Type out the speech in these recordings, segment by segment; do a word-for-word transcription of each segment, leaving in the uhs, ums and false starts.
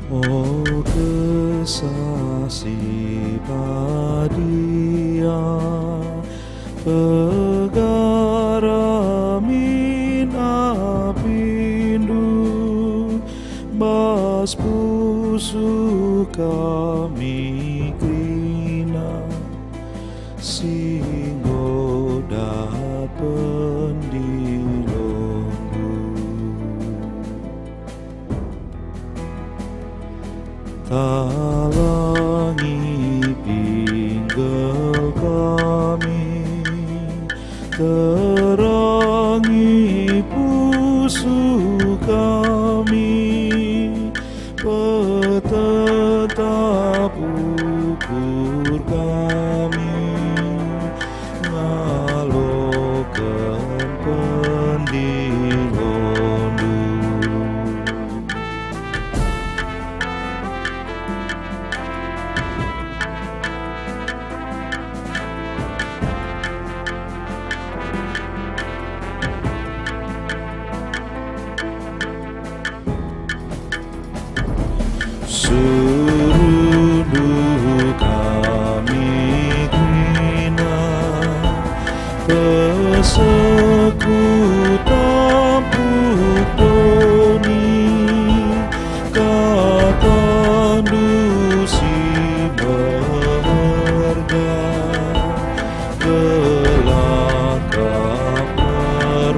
O Kesah Si Badia, pegar amin apindu, bas pusuh kami kerina, si enggo dat pendilondu. Talangi pinggel kami, terangi pusuh kami, petetap ukur kami, ngaloken pendilondu. Suruhndu kami kerina, persekutup doni, katandu si meherga, gelah Kam permulian.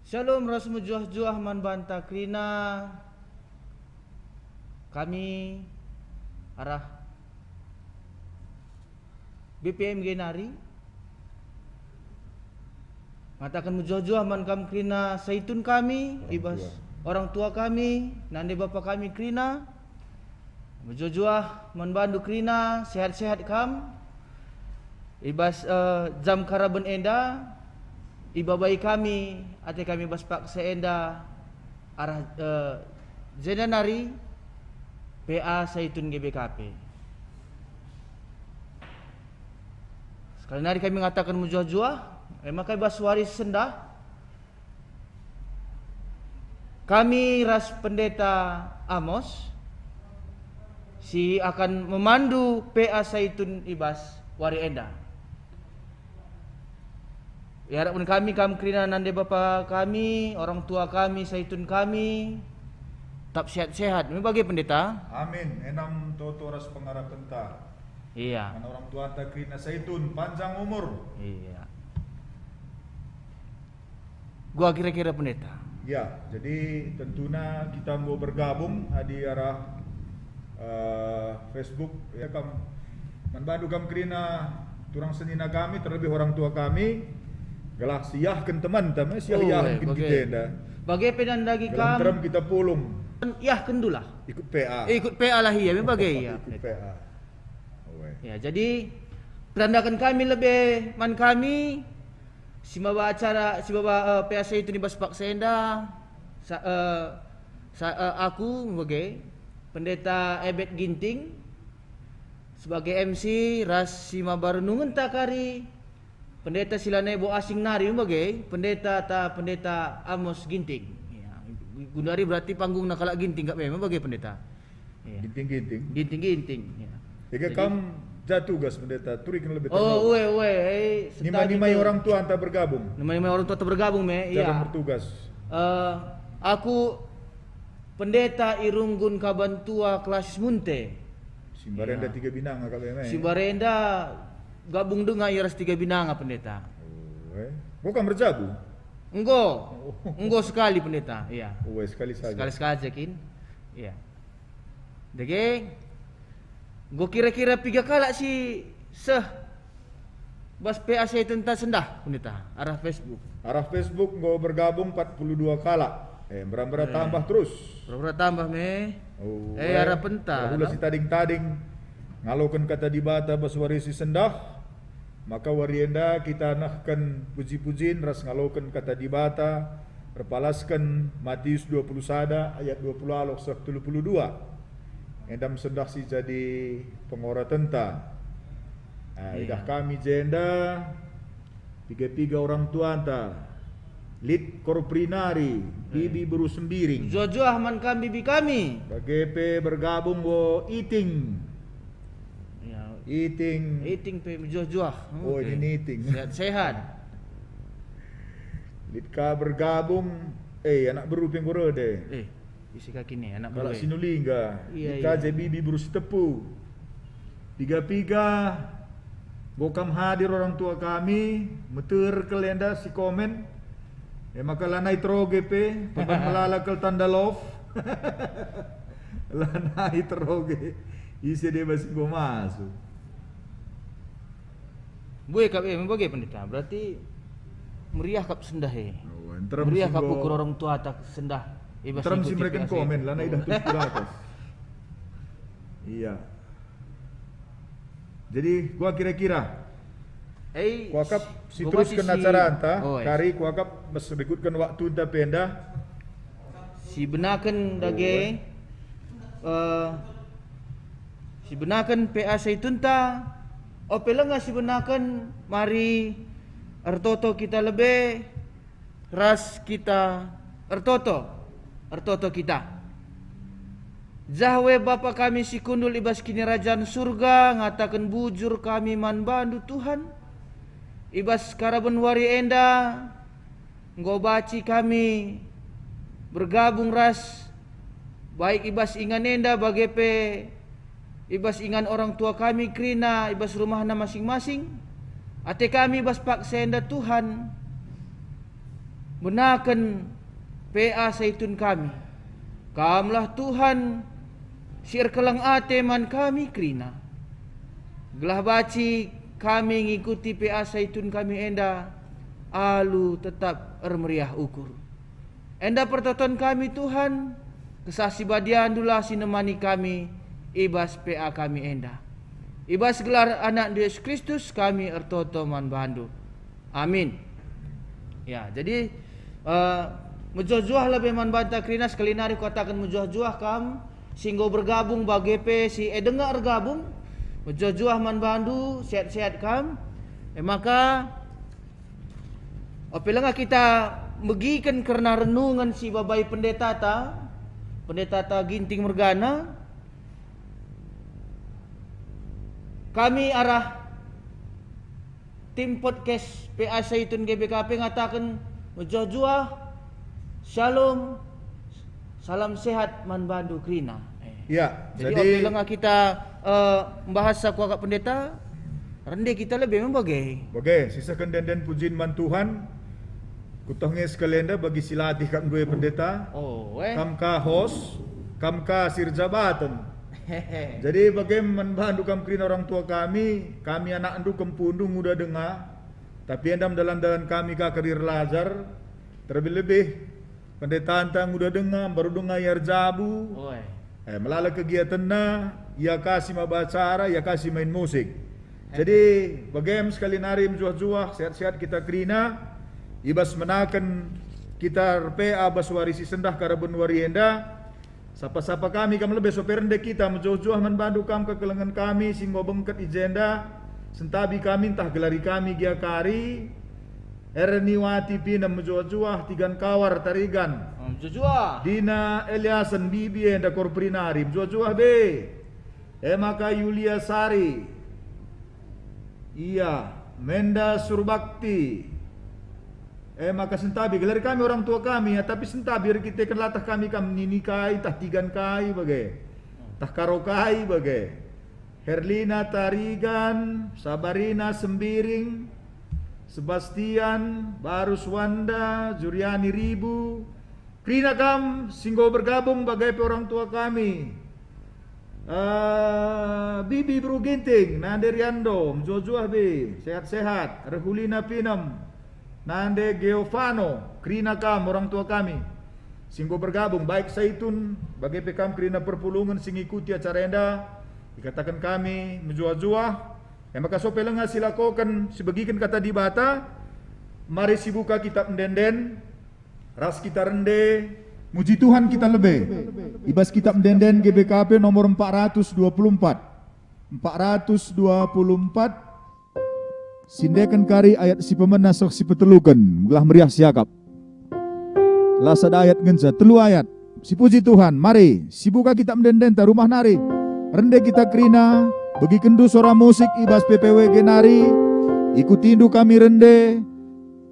Shalom ras mejuah-juah man banta kerina kami arah B P M G nari. Ngataken mejuah-juah man kam kerina saitun kami, i bas orang tua kami, nande bapa kami kerina. Mejuah-juah man bandu kerina, sehat-sehat kam. I bas, eh, jam karaben enda, ibabai kami, ate kami bas paksa enda, arah, eh, jenda nari P A Saitun G B K P. Sekali nari kami ngataken mejuah-juah, e maka i bas wari sendah, kami ras Pendeta Amos si akan memandu P A Saitun i bas wari enda. Iarapken kami kam kerina nande bapa kami, orang tua kami, saitun kami, tap sehat-sehat. Me bage, Pendeta? Amin. Enam toto ras pengarapenta. Iya. Man orang tuanta kerina saitun, panjang umur. Iya. Gua kira-kira, Pendeta. Ya, jadi tentuna kita enggo bergabung adi arah, eh, Facebook, ya, kam, man bandu kam kerina turang senina kami, terlebih orang tua kami, gelah siahken teman, teman, siah-, oh, iahken eh, bage. Kita enda. Bage pe nandagi kam. Gelah nterem kita pulung. Iahken dulah. Ikut P A. Eh, ikut P A lah ia, me bage ia. Ikut P A. Oe. Ya, jadi perandaken kami lebe man kami, si maba acara, si maba, eh, P A Saitun i bas paksa enda, sa-, eh, sa-, eh, aku bage, Pendeta Ebet Ginting, sebagai M C ras si maba renungenta kari, Pendeta si lanai bo asing nari me bage, Pendeta ta Pendeta Amos Ginting. Ya, gundari berarti panggungna kalak Ginting kap me, me bage, Pendeta. Iya. Ginting-ginting. Ginting-ginting, ya. Jadi kam ja tugas, Pendeta, turiken lebih. Oh, terlalu. Ue, ue, eh, nimai-nimai orang tua anta bergabung. Nimai-nimai orang tua anta bergabung, me, iya. Bertugas. Eh, aku pendeta i Runggun Kaban Tua Klasis Munte. Simbarenda. Iya. Tiga Binanga kap me. Simbarenda gabung denga ia ras Tiga Binanga, Pendeta. Oh, eh. Enggo kam erjabu? Enggo. Oh. Enggo sekali, Pendeta, iya. Oh, eh, sekali saja. Sekali saja kin. Iya. Dage, enggo kira-kira piga kalak si seh Bas P A Saitunta sendah, Pendeta, arah Facebook. Arah Facebook enggo bergabung empat puluh dua kalak. Eh, mera-mera Eh. tambah terus. Mera-mera tambah me. Oh, Eh, eh, arah penta, erhula no? si tading-tading ngaloken Kata Dibata bas wari si sendah, maka wari enda kita nehken puji-pujin ras ngaloken Kata Dibata erpalasken Matius dua puluh sada ayat dua puluh alok seh telu puluh dua. Enda me sendah si jadi pengoratenta. Ah, Iya. idah kami jenda, piga-piga orang tuanta, lit korpri nari, bibi Eh. beru Sembiring. Juah-juah man kam bibi kami. Bage pe bergabung wo Iting. Ya. Iting. Iting pe juah-juah. Oh, Oke. ini Iting. Sehat-sehat. Lit ka bergabung, eh, anak beru pe enggo rede. Eh. Isi kaki ni, anak Kalak beru e. Sinulingga, Iya, di iya. K J B B Berus Tepu. Piga-piga, enggo kam hadir orang tua kami, meter kal enda si komen. E maka lanai teroge pe, perban melala kal tanda love. Lanai teroge, ise deba si enggo masuk. Mbue kap e, me bage, Pendeta. Berarti meriah kap sendah e. Oh, nterem Meriah kap singgo ukur orang tuata sendah. I bas Nterem si ngikuti mereken P A C komen, itu. lanai dah terus ku atas. Iya. Jadi, gua kira-kira Eh, kuakap si gua terusken basi si acaranta, Oh, eh. kari kuakap bas rikutken waktunta pe enda. Si benaken dage, Oh, eh. eh, si benaken P A Saitunta, ope lenga si benaken mari ertoto kita lebe ras kita ertoto, ertoto kita. Jahwe Bapa kami si kundul i bas Kinirajan Surga, ngataken bujur kami man bandu, Tuhan, i bas karaben wari enda, Enggo banci kami bergabung ras, baik i bas ingan enda bage pe i bas ingan orang tua kami kerina i bas rumahna masing-masing. Ate kami bas paksa enda, Tuhan, benaken P A Saitun kami. Kamlah Tuhan si erkeleng ate man kami kerina, gelah banci kami ngikuti P A Saitun kami enda alu tetap ermeriah ukur. Enda pertoton kami, Tuhan, Kesah Si Badiandulah si nemani kami i bas P A kami enda. I bas gelar AnakNdu Yesus Kristus kami ertoto man bandu. Amin. Ya, jadi, eh, mejuah-juah lebe man banta kerina, sekali nari kukataken mejuah-juah kam si enggo bergabung bage pe si e denga ergabung, mejuah-juah man bandu, sehat-sehat kam. E maka, ope langa kita megiken kerna renungen si babai pendetata, pendetata Ginting mergana, kami arah tim podcast P A Saitun G B K P ngataken mejuah-juah, Shalom, salam sehat man bandu kerina. Eh. Ya, Jadi, jadi ope langa kita, eh, membahas saku akap pendeta, rende kita lebe me bage. Bage, sisehken ende-enden pujin man Tuhan, kutoh nge sekali enda bagi si latih kap ndue pendeta. Oh, eh. Kam ka host, kam ka si erjabaten. Hehe. Jadi bage man bandu kam kerina orang tua kami, kami anakndu, kempundu, nguda denga, tapi enda me dalan-dalan kami ka kari erlajar, terlebih-lebih pendetanta nguda denga, mbaru denga ia erjabu. Oi. Eh, melala kegiatenna, ia ka si maba acara, ia ka si main musik. Hehe. Jadi, bage me sekali nari mejuah-juah, sehat-sehat kita kerina, i bas menaken kita er-P A bas wari si sendah karaben wari enda, Sapa-sapa kami kam lebe sope rende kita mejuah-juah man bandu kam kekelengen kami si enggo bengket i jenda, sentabi kami ntah gelari kami gia kari, Erniwati Pinem mejuah-juah, Tigan Kawar Tarigan. Oh, mejuah-juah. Dina Eliasen Bibi enda korpri nari mejuah-juah be. E maka Yulia Sari. Ia, Menda Surbakti. E maka sentabi, gelari kami orang tua kami, ya, tapi sentabi erkiteken latah kami kam nini kai, tah tigan kai bage, tah karo kai bage. Herlina Tarigan, Sabarina Sembiring, Sebastian, Barus Wanda, Juriani Ribu, kerina kam si enggo bergabung bage pe orang tua kami. Eh, Bibi Beru Ginting, nande Riando, mejuah-juah be, sehat-sehat, Rehulina Pinem, nande Geovano, kerina kam, orang tua kami, si enggo bergabung, baik Saitun, bage pe kam kerina perpulungen si ngikuti acara enda, ikataken kami, mejuah-juah, e maka sope lenga silakoken, sibegiken kata Dibata, mari sibuka Kitap Ende-enden, ras kita rende, muji Tuhan kita lebe. I bas Kitap Ende-enden G B K P nomor empat ratus dua puluh empat. Empat ratus dua puluh empat, siendeken kari ayat si pemena seh si peteluken, gelah meriah siakap. La sada ayat ngenca, telu ayat. Sipuji Tuhan, mari, sibuka Kitap Ende-endenta rumah nari. Rende kita kerina, begikenndu sora musik i bas P P W G nari, ikutindu kami rende,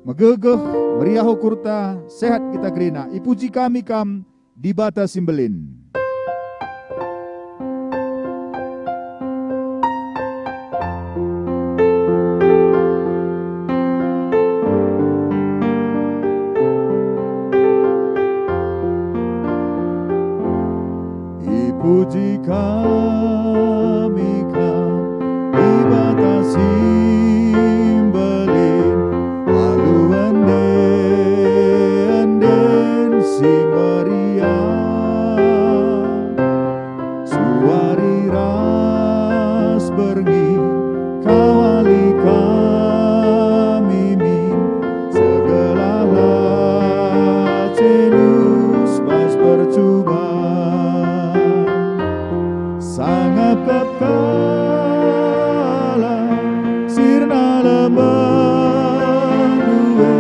megegeh, meriah ukurta, sehat kita kerina. Ipuji kami Kam, Dibata si Mbelin. Ipuji kami Kam, Dibata si Mbelin, alu ende-enden si meriah. Suari ras berngi, kawali kami min, segelah lace lus bas percuban. Sangap kap kalak sirna lembandu e,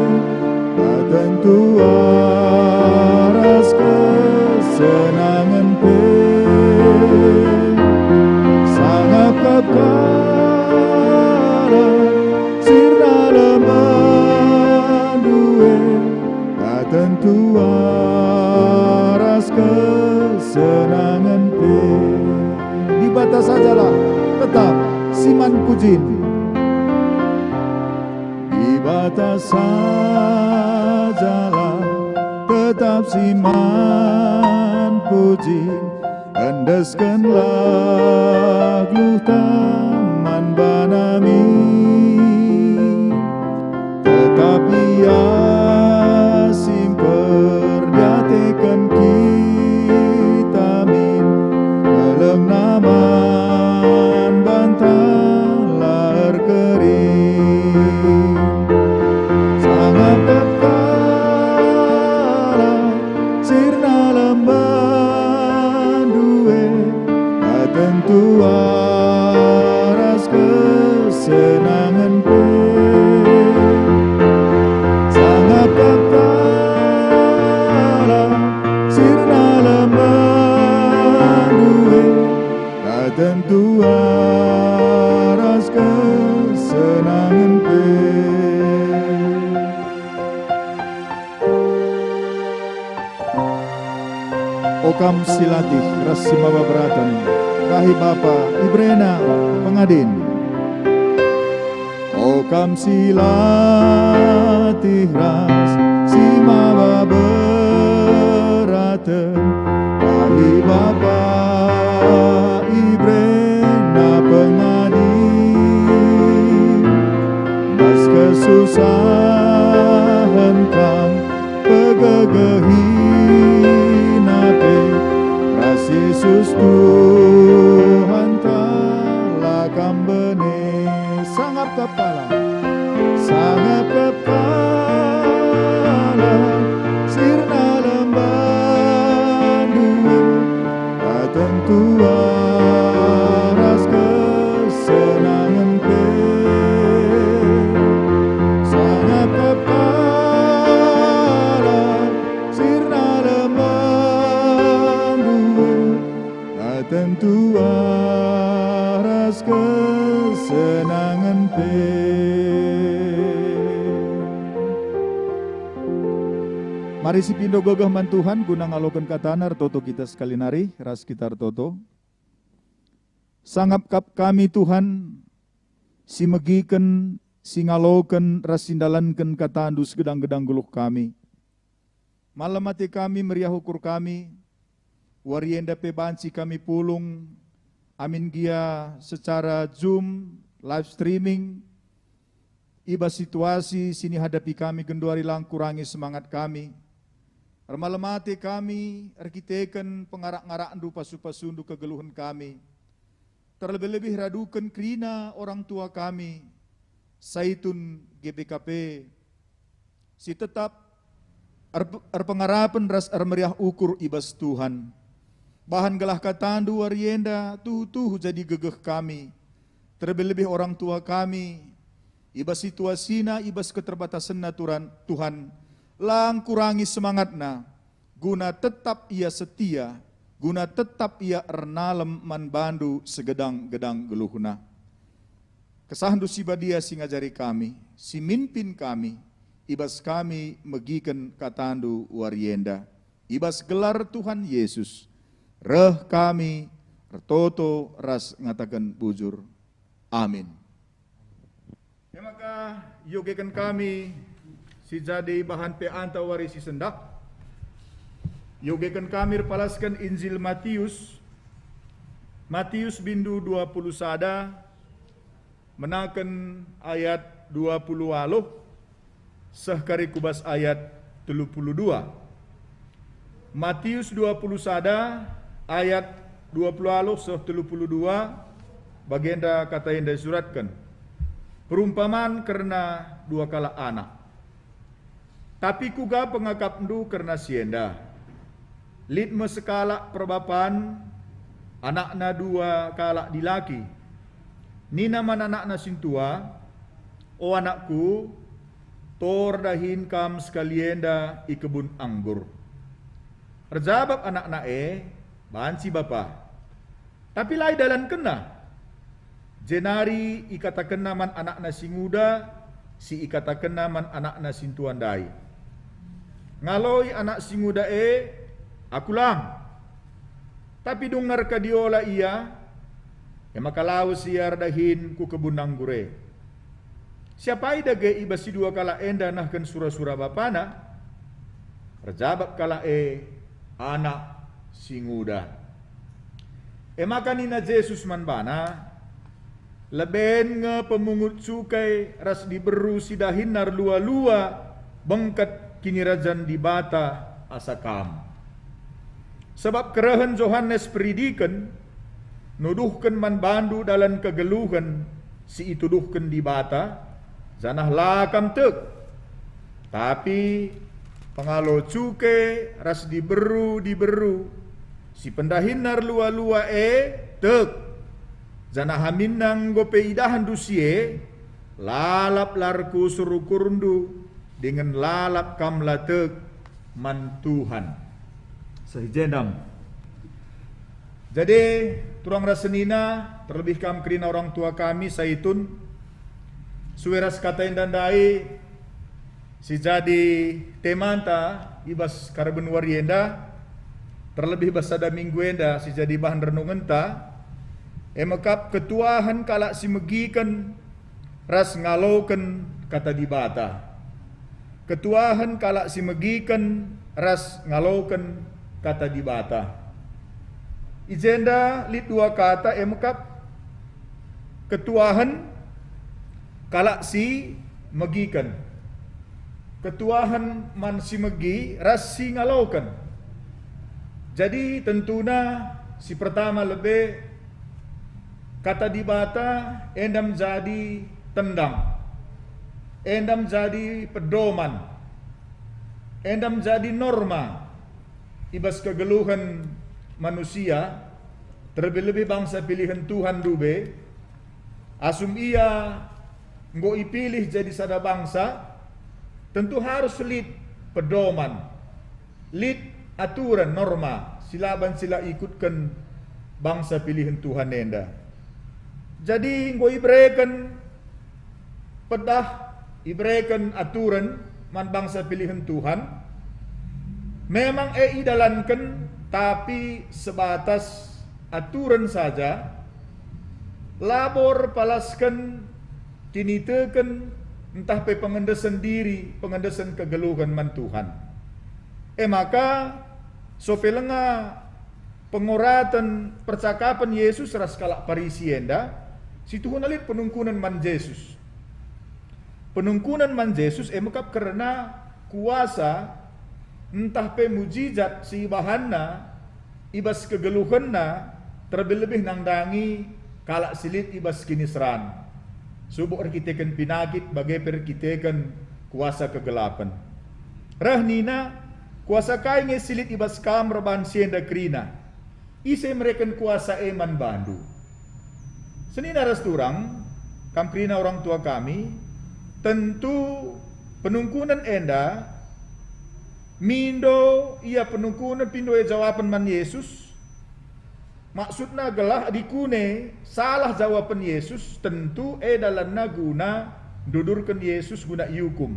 la tentu arah kesenangen pe. Sangap kap kalak sirna lembandu e, la tentu arah kesenangen pe. Dibata sajalah tetap si man pujin. Dibata sajalah tetap si man pujin. Endeskenlah geluhta man bana min, tetap Ia si mperdiateken kita min, kelengna man banta la erkering. Sangap kap kalak sirna lembandu e, la tentu arah kesenangen pe. Sangap kap kalak sirna lembandu e, la tentu arah kesenangen pe. O kam si latih ras si maba beraten, bahi Bapa iberena pengadin. O kam si latih ras si maba beraten, bahi Bapa iberena pengadin. Bas kesusahen kam pegegehina pe, ras Jesus Tuhanta la kam bene. Sangap kap kalak, sangap kap kalak sirna lembandu e, la tentu arah kesenangen pe. Sangap kap kalak sirna lembandu e, la tentu arah kesenangen pe. Mari sipindo gegeh man Tuhan guna ngaloken kataNa, ertoto kita sekali nari, ras kita ertoto. Sangap kap kami, Tuhan, si megiken, si ngaloken, ras si ndalanken kataNdu segedang-gedang geluh kami. Malem ate kami, meriah ukur kami, wari enda pe banci kami pulung, Amin gia secara Zoom, live streaming, i bas situasi si nihadapi kami genduari lang kurangi semangat kami. Ermalem ate kami erkiteken pengarak-ngarakndu pasu-pasundu kegeluhen kami. Terlebih-lebih raduken kerina orang tua kami, Saitun G B K P, si tetap erp-, erpengarapen ras ermeriah ukur i bas Tuhan. Bahan gelah katandu wari enda tuhu-tuhu jadi gegeh kami, terlebih-lebih orang tua kami, i bas situasina, i bas keterbatasenna Turan-, Tuhan, lang kurangi semangatna, guna tetap ia setia, guna tetap ia ernalem man bandu segedang-gedang geluhna. KesahNdu si Badia si ngajari kami, si mimpin kami, i bas kami megiken katandu wari enda. I bas gelar Tuhan Yesus, reh kami ertoto ras ngataken bujur. Amin. E maka, iogeken kami si jadi bahan P A-nta wari si sendah. Iogeken kami erpalasken Injil Matius, Matius bindu dua puluh sada, menaken ayat dua puluh waluh seh kari ku bas ayat telu puluh dua. Matius dua puluh sada ayat dua puluh waluh seh telu puluh dua, bagenda kata enda isuratken, perumpaman kerna dua kalak anak. Tapi kuga pengakapndu kerna si enda? Lit me sekalak perbapan, anakna dua kalak dilaki. Nina man anakna sintua, "O anakku, tor dahin kam sekali enda i kebun anggur." Erjabap anakna e, "Banci, bapa." Tapi la idalankenna. Jenari ikatakenna man anakna si nguda, si ikatakenna man anakna sintua ndai. Ngaloi anak si nguda e, "Aku lang." Tapi dung narkadiola ia, e maka lawes ia erdahin ku kebun anggur e. "Si apai dage i bas si dua kalak enda nehken sura-sura bapana?" Erjabap kalak e, "Anak si nguda." E maka nina Jesus man bana, "Leben nge pemungut cukai ras diberu si dahinna erlua-lua bengket Kinirajan Dibata asa kam. Sebab kerehen Johanes Peridiken nuduhken man bandu dalan kegeluhen si ituduhken Dibata, janah la kam tek. Tapi pengalo cuke ras diberu-diberu si pendahinna erlua-lua e tek, janah aminna enggo pe idahndu si e, lalap la erkusur ukurndu, dingen lalap kam la tek man Tuhan." Seh i jenda. Jadi, turang ras senina, terlebih kam kerina orang tua kami, Saitun, sue ras kata enda ndai si jadi temanta i bas karaben wari enda, terlebih bas sada minggu enda si jadi bahan renungenta, e mekap ketuahen kalak si megiken ras ngaloken Kata Dibata. Ketuahen kalak si megiken ras ngaloken Kata Dibata. I jenda lit dua kata e mekap, ketuahen kalak si megiken. Ketuahen man si megi ras si ngaloken. Jadi tentuna si pertama lebe Kata Dibata enda menjadi tendang, enda menjadi pedoman, enda menjadi norma i bas kegeluhen manusia, terlebih-lebih bangsa pilihen Tuhan ndube, asum ia enggo ipilih jadi sada bangsa, tentu harus lit pedoman, lit aturen, norma si la banci la ikutken bangsa pilihen Tuhan enda. Jadi enggo ibereken pedah, ibereken aturen man bangsa pilihen Tuhan, memang e idalanken, tapi sebatas aturen saja, labo erpalasken kiniteken ntah pe pengendesen diri, pengendesen kegeluhen man Tuhan. E maka, sope lenga Pengoraten percakapen Yesus ras kalak Parisi enda, situhuna lit penungkunen man Jesus. Penungkunen man Jesus e mekap kerna kuasa ntah pe mujijat si ibahanNa i bas kegeluhenNa, terlebih-lebih nandangi kalak si lit i bas kiniseran, subuk erkiteken pinakit bage pe erkiteken kuasa kegelapen. Reh nina, "Kuasa kai nge si lit i bas Kam reban si enda kerina? Ise mereken kuasa e man baNdu?" Senina ras turang, kam kerina orang tua kami, tentu penungkunen enda mindo ia penungkunen, pindo ia jawapen man Jesus. Maksudna gelah adi kune salah jawapen Jesus, tentu e dalanna guna ndudurken Jesus guna iukum.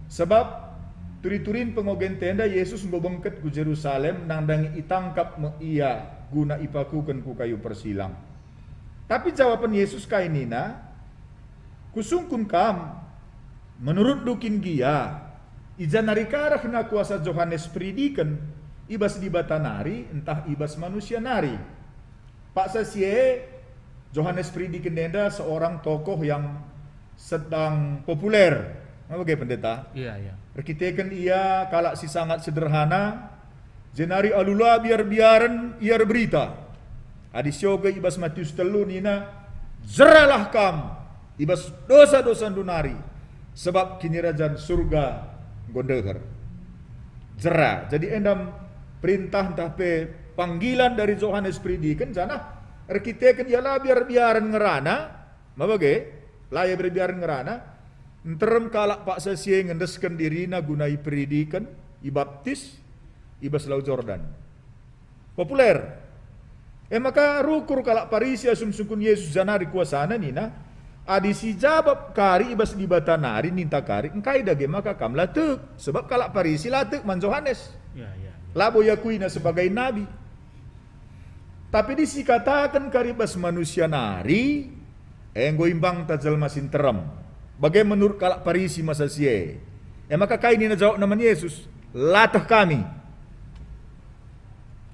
Sebab turi-turin pengogenta enda Jesus enggo bengket ku Jerusalem, nandangi itangkap me ia guna ipakuken ku kayu persilang. Tapi jawapen Jesus kai nina, "Kusungkun kam, menurutndu kin gia, i ja nari ka rehna kuasa Johanes Peridiken, i bas Dibata nari ntah i bas manusia nari?" Paksa si e, Johanes Peridiken enda seorang tokoh yang sedang populer. Apa bage, Pendeta? Iya, iya. Erkiteken ia kalak si sangat sederhana, jenari alu la biar-biaren ia erberita. Adi sioge i bas Matius telu nina, "Jeralah kam i bas dosa-dosandu nari, sebab Kinirajan Surga enggo ndeher." Jera. Jadi enda perintah ntah pe panggilan dari Johanes Peridiken, janah erkiteken ia la biar-biaren ngerana, ma bage, la ia biar-biaren ngerana, nterem kalak paksa si e ngendesken dirina guna iperidiken, ibaptis, i bas Lau Jordan. Populer. E maka rukur kalak Parisi asum sungkun Jesus janari kuasana nina, "Adi si jabap kari i bas Dibata nari ninta kari, engkai dage maka kam la tek?" Sebab kalak Parisi la tek man Johanes. Ya, ya, ya. Labo iakuina sebagai nabi. Tapi adi si kataken kari bas manusia nari, enggo imbangta jelma si nterem. Bage menurut kalak Parisi masa si e. E maka kai nina jawabna man Jesus? "Lateh kami."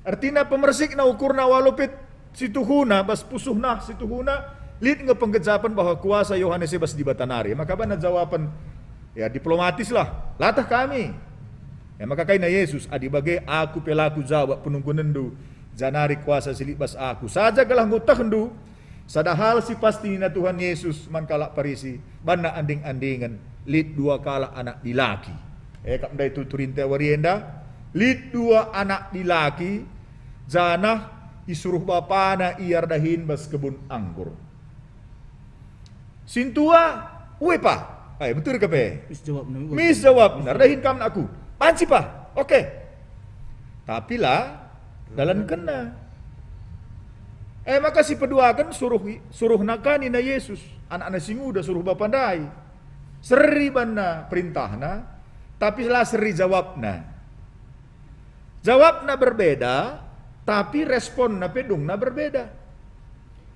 Ertina pemersikna ukurna walu pit situhuna, bas pusuhna situhuna, lit nge penggejapen bahwa kuasa Yohanes e bas Dibata nari. Maka bana jawapen, ya, diplomatis lah, "Lateh kami." Ya, maka kaina Jesus, "Adi bage, aku pe la kujabap penungkunenndu, janari kuasa si lit bas aku. Saja gelah ngkutehndu, sada hal si pasti," nina Tuhan Yesus man kalak Parisi, banna anding-andingen, "Lit dua kalak anak dilaki." E kap ndai tuturinta wari enda, lit dua anak dilaki, janah isuruh bapana ia erdahin bas kebun anggur. Sintua, "Ue pa." Ai, betul ke pe? Mis jawabna. Mis jawabna, "Erdahin kam anakku." "Banci pa." "Oke." Tapi la dalankenna. E maka si peduaken suruh, suruhna ka nina Jesus, anakna si nguda suruh bapa ndai. Seri banna perintahna, tapi la seri jawabna. Jawabna berbeda, tapi responna pe dungna berbeda.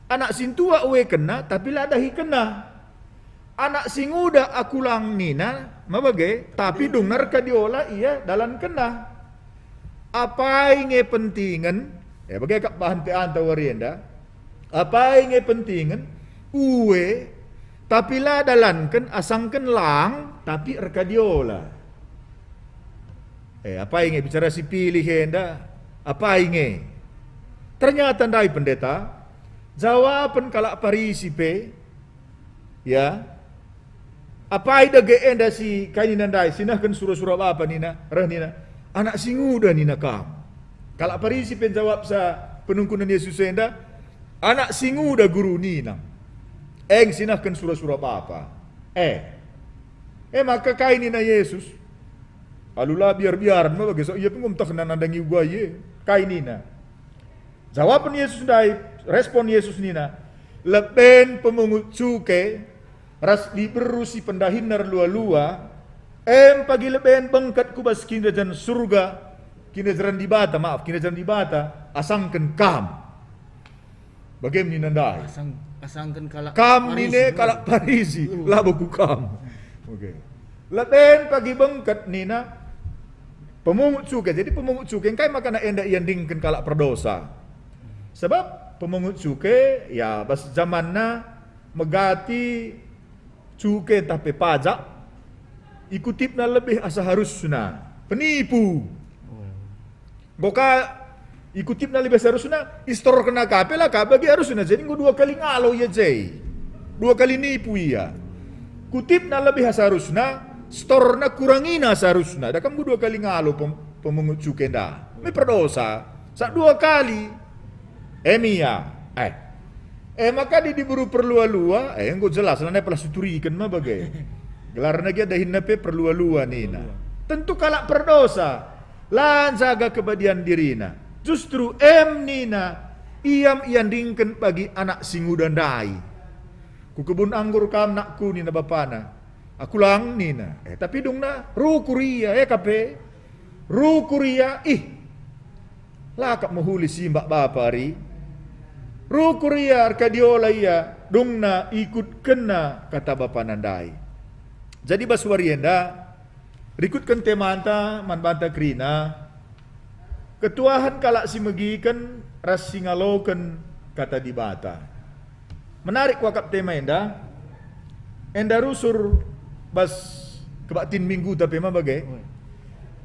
Anak sintua uekenna, tapi la dahikenna. Anak si nguda akulang nina, ma bage, tapi dungna erkadiola ia dalankenna. Apai nge pentingen, e bage kap bahan P A-nta wari enda, apai nge pentingen, ue, tapi la dalanken, asangken lang, tapi erkadiola. E, apai nge bicara si pilih enda? Apai nge? Ternyata ndai, Pendeta, jawapen kalak Parisi pe, ya, apai dage enda si kai nina ndai, si nehken sura-sura bapa nina, reh nina, "Anak si nguda," nina kam. Kalak Parisi pe njawabsa penungkunen Yesus enda, "Anak si nguda, Guru," nina. Eng si nehken sura-sura bapa. E. E maka kai nina Yesus? Alu la biar-biaren me bage, so ia pe enggo metehna nandangi uga e. Kai nina? Jawapen Yesus ndai, respon Yesus nina, "Leben pemungut cuke ras diberu si pendahinna erlua-lua, em pagi leben bengket ku bas Kinirajan Surga, Kinirajan Dibata, maaf, Kinirajan Dibata, asangken kam." Bage me nina ndai? Asang-, asangken kalak Parisi, nine, kalak Parisi, uh, labo ku kam. Oke. Leben pagi bengket nina, Pemungut cuke. Jadi pemungut cuke engkai makana enda iandingken kalak perdosa? Sebab pemungut cuke, ya, bas jamanna megati cuke ntah pe pajak, ikutipna lebih asa harusna. Penipu. Enggo ka ikutipna lebih asa harusna, istorkenna ka pe la ka bagi harusna. Jadi enggo dua kali ngalo ia je. Dua kali nipu ia. Kutipna lebih asa harusna, storna kurangina asa harusna. Da kam enggo dua kali ngalo pem-, pemungut cuke enda. Me perdosa. Sak dua kali. Em ia. Eh. Eh, maka di diberu perlua-lua, eh, enggo jelas, lanai pelah suturiken ma bage. Gelarna gia dahinna pe perlua-lua nina. Perlua. Tentu kalak perdosa, la njaga kebadian dirina. Justru em nina, iam iandingken bagi anak si nguda ndai. Ku kebun anggur kam nakku nina bapana. Aku lang nina. Eh, tapi dungna, rukur ia, eh, kape. Rukur ia, ih, la kap mehuli simbak bapa ari. Rukur ia, erkadiola ia, dungna ikutkenna kata bapana ndai. Jadi bas wari enda, rikutken temanta man banta kerina, ketuahen kalak si megiken ras si ngaloken kata Dibata. Menarik kuakap tema enda. Enda rusur bas kebaktin mingguta pe ma bage. Oi.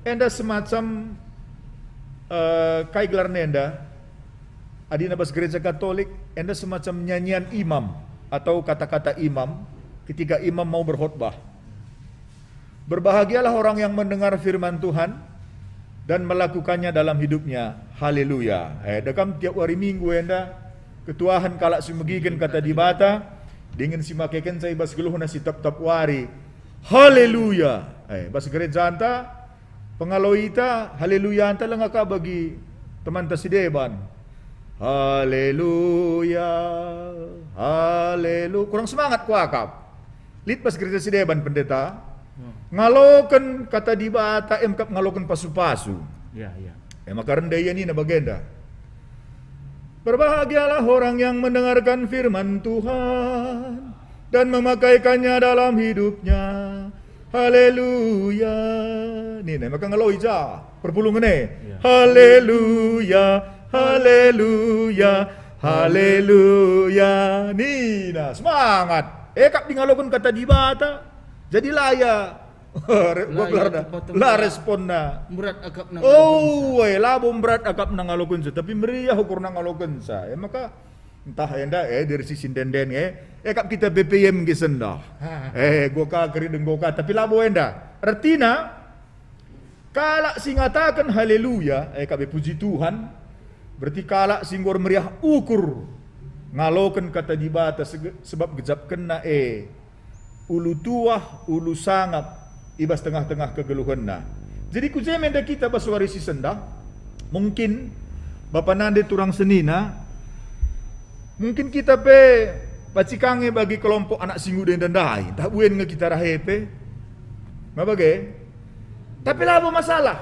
Enda semacam, eh, kai gelarna enda? Adina bas gereja Katolik, enda semacam nyanyian imam atau kata-kata imam ketika imam mau berkhotbah. Berbahagialah orang yang mendengar firman Tuhan dan melakukannya dalam hidupnya. Haleluya. Eh, da kam tiap wari Minggu enda, ketuahen kalak si megiken kata Dibata, dingen si makekenca i bas geluhna si tep-tep wari. Haleluya. Eh, bas gerejanta, pengaloita, haleluyanta langa ka bagi temanta si deban. Haleluya, halelu-, kurang semangat kuakap. Lit bas gereja si deban pendeta. Hmm. Ngaloken kata Dibata, em kap ngaloken pasu-pasu. Ya, ya. E maka rende ia nina bagenda. Berbahagialah orang yang mendengarkan firman Tuhan dan memakaikannya dalam hidupnya. Haleluya. Nina maka ngaloi ja. Perpulungen e. Ya. Haleluya, haleluya, haleluya. Nina, semangat. E kap ngaloken kata Dibata. Jadi la ia. Re-, la ia gelarna. Tempat-tempat la responna. Berat akapna ngalokenca. Oh, e, labo berat akapna ngalokenca, tapi meriah ukurna ngalokenca. E maka Ntah enda, eh, dari sisi enden-enden, eh, eh, kap kita B P M ke sendah. Ha. Eh, enggo ka, keri enggo ka, tapi labo enda. Ertina, kalak si ngataken haleluya, eh, kap puji Tuhan, berarti kalak si enggo ermeriah ukur ngaloken kata Dibata sege-, sebab gejapkenna, eh, ulu tuah, ulu sangap i bas tengah-tengah kegeluhenna. Jadi ku je me enda kita bas wari si sendah, mungkin bapa nande turang senina, mungkin kita pe banci ka nge bagi kelompok anak si nguda enda ndai, ntah buen nge kita rahe pe. Ma bage? Tapi labo masalah.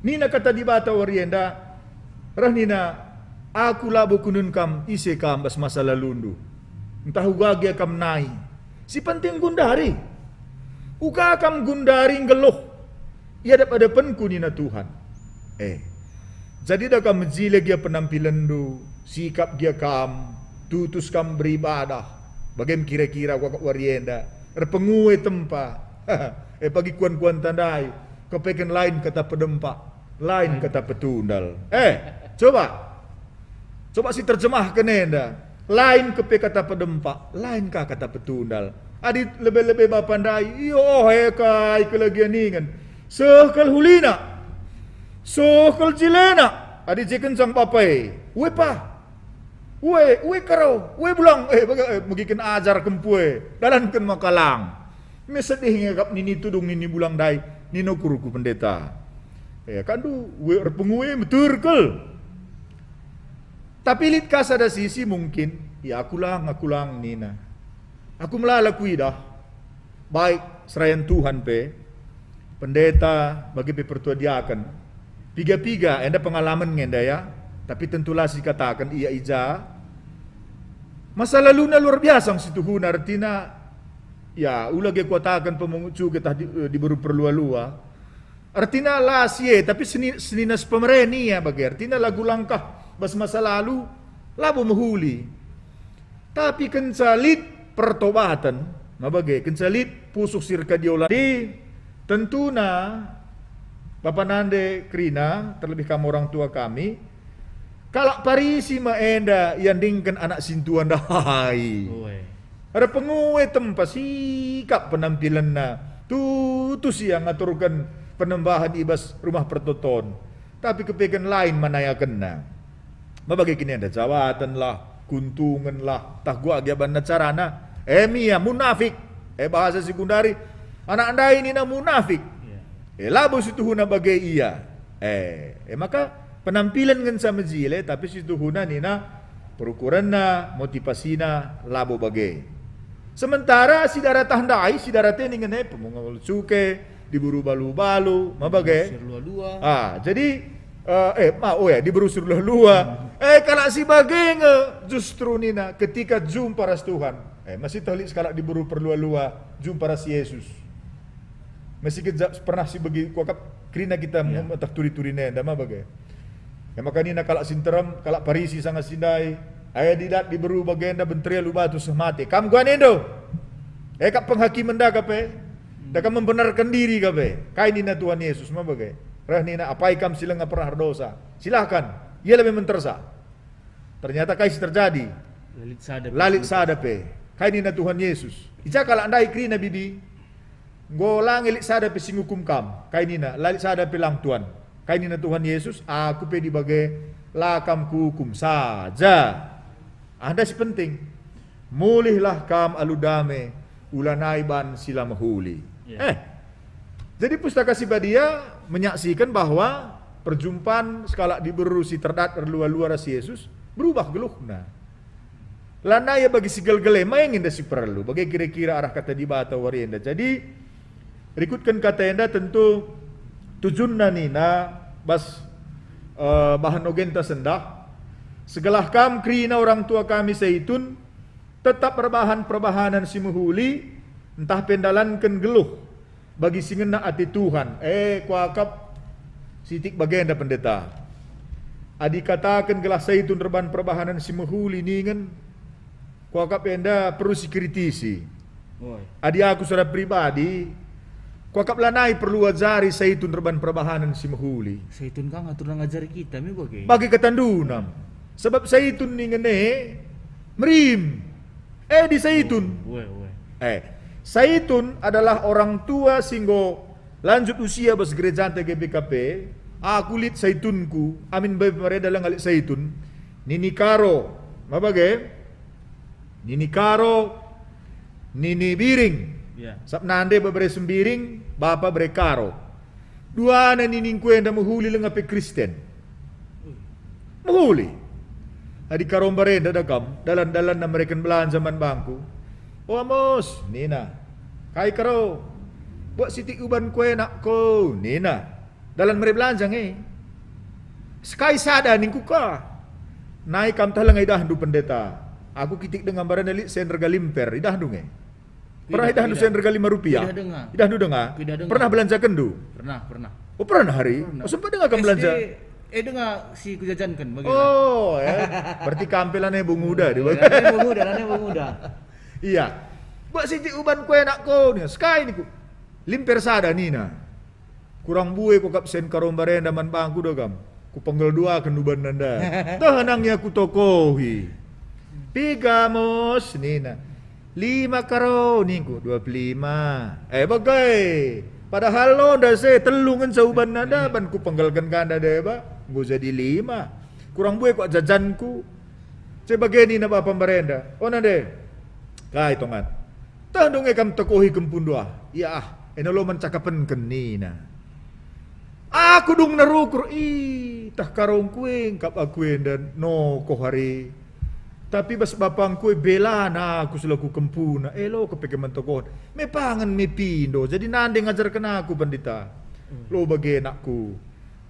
Nina kata Dibata wari enda, reh nina, "Aku labo kundun kam, ise kam bas masa lalundu. Ntah uga gia kam nai." Si penting gundari. Uga kam gundari nggeluh i adep-adepenku nina Tuhan. Eh, jadi da kam mejile gia penampilenndu, sikap gia kam, tutus kam beribadah. Bagem kira-kira kuakap wari enda. Erpengue tempa. Eh, bagi kuan-kuanta ndai. Kepeken lain kata pedempak. Lain kata petundal. Eh, coba. Coba si terjemahken enda. Lain kepe kata pedempak, lain ka kata petundal. Adi lebe-lebe bapa ndai, ioh e kai kelagian ningen. Seh kal hulina. Seh kal jilena. Adi je kencang bapa e. Ue pa. Ue, ue karo, ue bulang. Eh, bage, eh, megiken ajar kempu e. Dalanken maka lang. Me sedih nge kap nini tudung nini bulang ndai, nina ukurku pendeta. Ya, kandu, we erpengue meterkel. Tapi lit ka sada sisi mungkin, ya aku lang, aku lang nina. Aku melala kuidah, baik serayan Tuhan pe, pendeta, bage pe pertua diaken. Piga-piga, enda pengalamen nge enda ya, tapi tentulah sikataken ia i ja. Masa laluna luar biasa situhuna, ertina, ya, ula ge kuataken pemungut cuke tah di, eh, diberu perlua-lua. Ertina la si e, tapi seni-, senina si pemeren ia bage. Ertina lagu langkah bas masa lalu, labo mehuli. Tapi kenca lit pertobaten, ma bage, kenca lit pusuh si erkadiola, di tentuna bapa nande kerina, terlebih kam orang tua kami, kalak Parisi me enda iandingken anak sintua ndai. Ue. Erpengue tempa sikap penampilenna, tutus ia ngaturken penembahen i bas rumah pertoton, tapi kepeken lain manayakenna. Ma bage kin enda jawatenlah, keuntungenlah, tah kuga gia banna carana. E mia, munafik. E bahasa si gundari, anak ndai nina munafik. Iya. E labo situhuna bage ia. E, e maka penampilen ngenca mejile, tapi situhuna nina perukurenna, motivasina labo bage. Sementara si daratah ndai, si darat e ningen e pemungut cuke, diburu balu-balu, ma bage. Si erlua-lua. Ah, jadi, eh, eh, ma, oh ya, diburu si erlua-lua. Hmm. Eh, kalak si bage nge justru nina ketika jumpa ras Tuhan. Eh, masih telik sekalak diburu perlua-lua, jumpa ras Yesus. Masih kejap pernah si bagi kuakap kerina kita. Ya. Meteh turi-turi nenda, ma bage. E maka nina kalak si nterem, kalak Parisi sanga si ndai, "Aya didat diberu bagenda benteria alu batu seh mate. Kam kuga nindu? E kap penghakimen da kape? Da kam membenarken diri kape?" Kai nina Tuhan Yesus, ma bage. Reh nina, "Apai kam si langa pernah erdosa? Silahkan, ia lebe mentersa." Ternyata kai si terjadi? Lalit sada pe. Lalit sada pe. Kai nina Tuhan Yesus? I ja kalak ndai kerina bibi? Enggo la nge lit sada pe si ngukum kam. Kai nina? La lit sada pe lang, Tuan. Kai nina Tuhan Yesus? Aku pe dibage la kam kuukum saja. Enda si penting. Mulihlah kam alu dame, ulanai ban si la mehuli. Ya. Eh. Jadi Pustaka Si Badia menyaksikan bahwa perjumpaan sekalak diberu si terdat erlua-lua ras Yesus berubah geluhna. Lanai ia bagi si gelgel e, ma nge enda si perlu, bage kira-kira arah Kata Dibata wari enda. Jadi, rikutken kata enda tentu tujunna nina bas, eh, bahan ogenta sendah, segelah kam kerina orang tua kami Saitun, tetap erbahan perbahanen si mehuli, ntah pe ndalanken geluh bagi si ngena ate Tuhan. Eh, kuakap sitik bagenda, Pendeta. Adi kataken gelah Saitun erban perbahanen si mehuli ningen, kuakap enda perlu sikritisi. Oi. Adi aku secara pribadi, kuakap lanai perlu ajari Saitun erban perbahanen si mehuli. Saitun ka ngatur ngajari kita, me bage. Bage katanduna. Sebab Saitun ningen e merim. Eh, di Saitun. Ue, ue. Eh, Saitun adalah orang tua si enggo lanjut usia bas gerejanta G B K P. Aku lit Saitunku, amin bebe marenda langa lit Saitun. Nini Karo, ma bage? Nini Karo, Nini Biring. Ya. Sabap nande bebere Sembiring, bapa bere Karo. Duana niningku enda mehuli langa pe Kristen. Mehuli. Adi Karo mbarenda da kam, dalan-dalanna mereken belanja man bangku. "O Amos," nina. "Kai Karo? Buat sitik uban ku e nakku," nina. "Dalan mere belanja nge." "Sekai sada," ningku ka. "Nai kam tah langa idahndu, Pendeta. Aku kitik denga mbarenda lit sen rega limper, idahndu nge?" Pernah idahndu sen rega lima rupiah? Idah denga. Idahndu denga? Idah denga. Pernah belanjakenndu? Pernah, pernah. Oh, pernah hari? Pernah. Oh, sempat denga kam belanja? S D, eh, denga si kujajanken, bagaimana? Oh, ya. Berarti kam pe lanai bung uda, di bagaimana? Lanai bung uda, lanai bung uda. Iya. "Buat sitik uban ku e nakku," nia. "Sekai," ningku. "Limper sada," nina. Kurang mbue kuakap sen Karo mbarenda man bangku da kam. Kupenggel duaken ubanna ndai. Teh nang ia kutokohi. "Piga, Amos?" nina. "Lima Karo," ningku. "Dua puluh lima." Eh, bage. Padahal londa se, telu ngenca ubanna ndai, ban kupenggelken ka ndai deba. Enggo jadi lima. Kurang mbue kuakap jajanku. Ce bage nina bapa mbarenda, "O nande, kai tongan? Tah ndunge kam tokohi kempundu ah?" "Ia ah, enda lo man cakapenken," nina. Aku dung nerukur, "Ih, tah Karongku e ngkap aku enda nokoh ari. Tapi bas bapangku e belana aku selaku kempuna, elo kepeke man tokoh. Me pangan, me pindo, jadi nande ngajarken aku, Pandita. Lo bage nakku.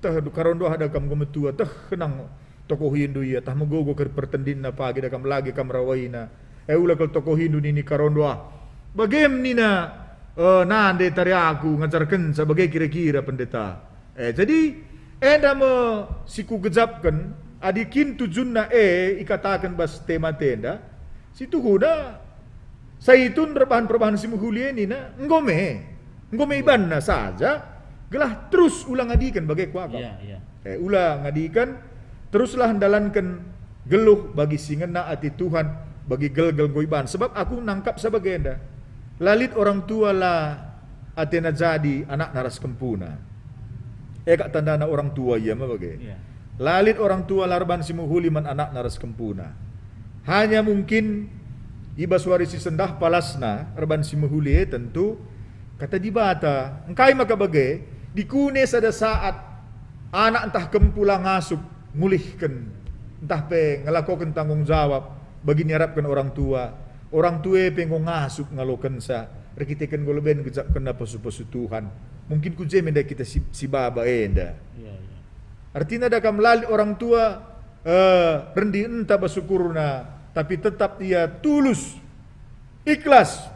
Tah Karondo ah da kam enggo metua, teh kenang tokohindu ia, tah megogo kal pertendinna pagi da kam lagi kam rawaina. Eh, ula kal tokohindu nini Karondo ah." Bagem nina Eh, nande tari aku ngajarkenca bage kira-kira, Pendeta. Eh, jadi enda me si kugejapken, adi kin tujunna e ikataken bas tema enda, situhuna Saitun erbahan perbahan si mehuli e nina, "Enggo me, enggo me ibanna saja, gelah terus ula ngadiken bage kuakap." Iya, iya. Eh, ula ngadiken, teruslah ndalanken geluh bagi si ngena ate Tuhan, bagi gelgel enggo iban. Sebab aku nangkap sa bagenda. La lit orang tua la atena jadi anakna ras kempuna. E kap tandana orang tua ia me bage. Iya. La lit orang tua la erbahan si mehuli man anakna ras kempuna. Hanya mungkin i bas wari si sendah palasna erbahan si mehuli e tentu Kata Dibata. Engkai maka bage, dikune sada saat anak ntah kempu la ngasup ngulihken, ntah pe ngelakoken tanggung jawab bagi niarapken orang tua. Orang tua e pe enggo ngasup ngalokenca, erkiteken enggo leben gejapkenna pesu-pesu Tuhan. Mungkin ku je me nda kita si, si baba enda. Iya, iya. Artina da kam la lit orang tua, eh, rendi enta bas ukurna, tapi tetap ia tulus, ikhlas,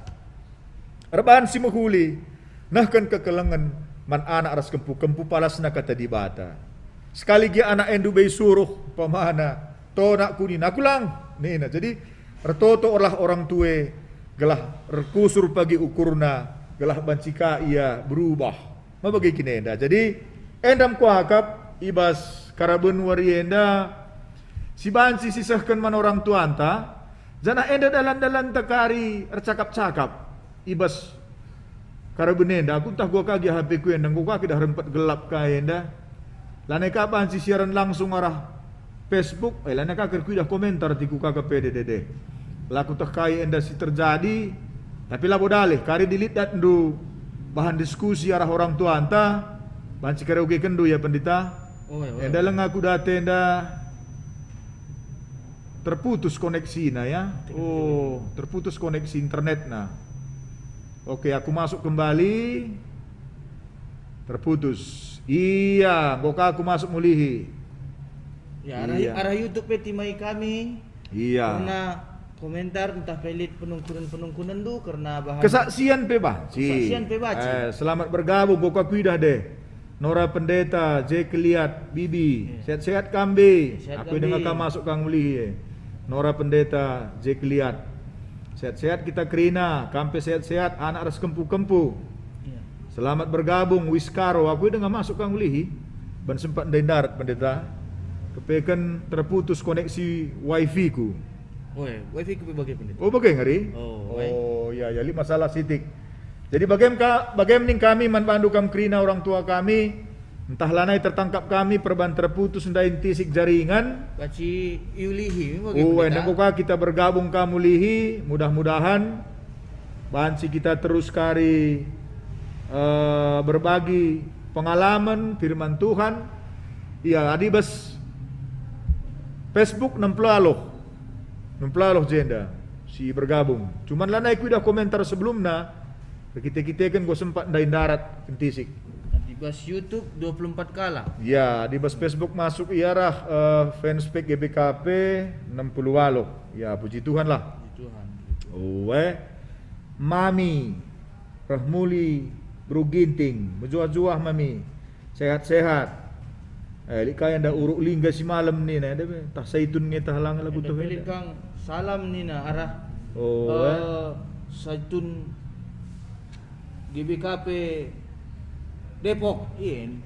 erbahan si mehuli, nehken kekelengen man anak ras kempu-kempu palasna Kata Dibata. Sekali gia anak e ndube isuruh, umpamana, "To nakku," nina, "Aku lang," nina. Jadi, ertotolah orang tua e gelah erkusur pagi ukurna, gelah banci ka ia berubah. Ma bage kin enda. Jadi, enda me kuakap i bas karaben wari enda si banci sisehken man orang tuanta, janah enda dalan-dalanta kari ercakap-cakap i bas karaben enda. Aku ntah gua ka gia H P ku enda, enggo ka kidah rempet gelap ka enda. Lanai ka banci siaran langsung arah Facebook, eh, lanai ka kin kuidah komentar tiku ka ke pede dede. La kuteh kai enda si terjadi, tapi labo dalih, kari dilit datndu bahan diskusi arah orang tuanta, banci kari ogekenndu ya, Pendeta. Oe, oe. Enda lenga ku date enda terputus koneksina ya. Oh, terputus koneksi internetna. Oke, aku masuk kembali. Terputus. Iya, enggo ka aku masuk mulihi. Ya, arah, iya, arah YouTube pe timai kami. Iya. Karena komentar ntah pe lit penungkunen-penungkunenndu kerna bahan kesaksian pe banci. Kesaksian pe banci. Eh, selamat bergabung, enggo ka kuidah deh. Nora Pendeta, J Keliat, Bibi. Iya. Sehat-sehat kam, Bi. Sehat kam, Bi. Aku dengar kam masuk kam mulihi, eh. Nora Pendeta, J Keliat. Sehat-sehat kita kerina, kam pe sehat-sehat, anak ras kempu-kempu. Iya. Selamat bergabung, Wiskaro. Aku dengar masuk kam mulihi. Ban sempat ndai ndarat, Pendeta. Kepeken terputus koneksi wifi ku. Oe, wifi ku pe bage, Pendeta. Oh, bage ngari? Oh, oe. Oh, ya, ya, lit masalah sitik. Jadi bagem ka, bagem ning kami man bandu kam kerina orang tua kami, ntah lanai tertangkap kami perban terputus ndai ntisik jaringan. Banci iulihi, bage, oh, Pendeta. Enda enggo ka kita bergabung kam mulihi, mudah-mudahan banci kita terus kari, eh, berbagi pengalaman firman Tuhan. Iya, adi bas Facebook nem puluh aloh. Nem puluh aloh jenda si bergabung. Cuman lanai kuidah komentar sebelumna, erkite-kiteken enggo sempat ndai ndarat kentisik. Di bas YouTube dua puluh empat kalak. Ya, di bas Facebook masuk ia arah, eh, fanspage G B K P nem puluh aloh. Ya, puji Tuhan lah. Puji Tuhan. Oe. Mami, reh muli, Bru Ginting, mejuah-juah, Mami. Sehat-sehat. Eh, lit kai enda Uruk Lingga si malem nina, enda pe. Tah Saitun nge tah lang lagu. Enda tah pe lit enda. Kang salam nina arah, oh, eh, eh, Saitun G B K P Depok. Iya.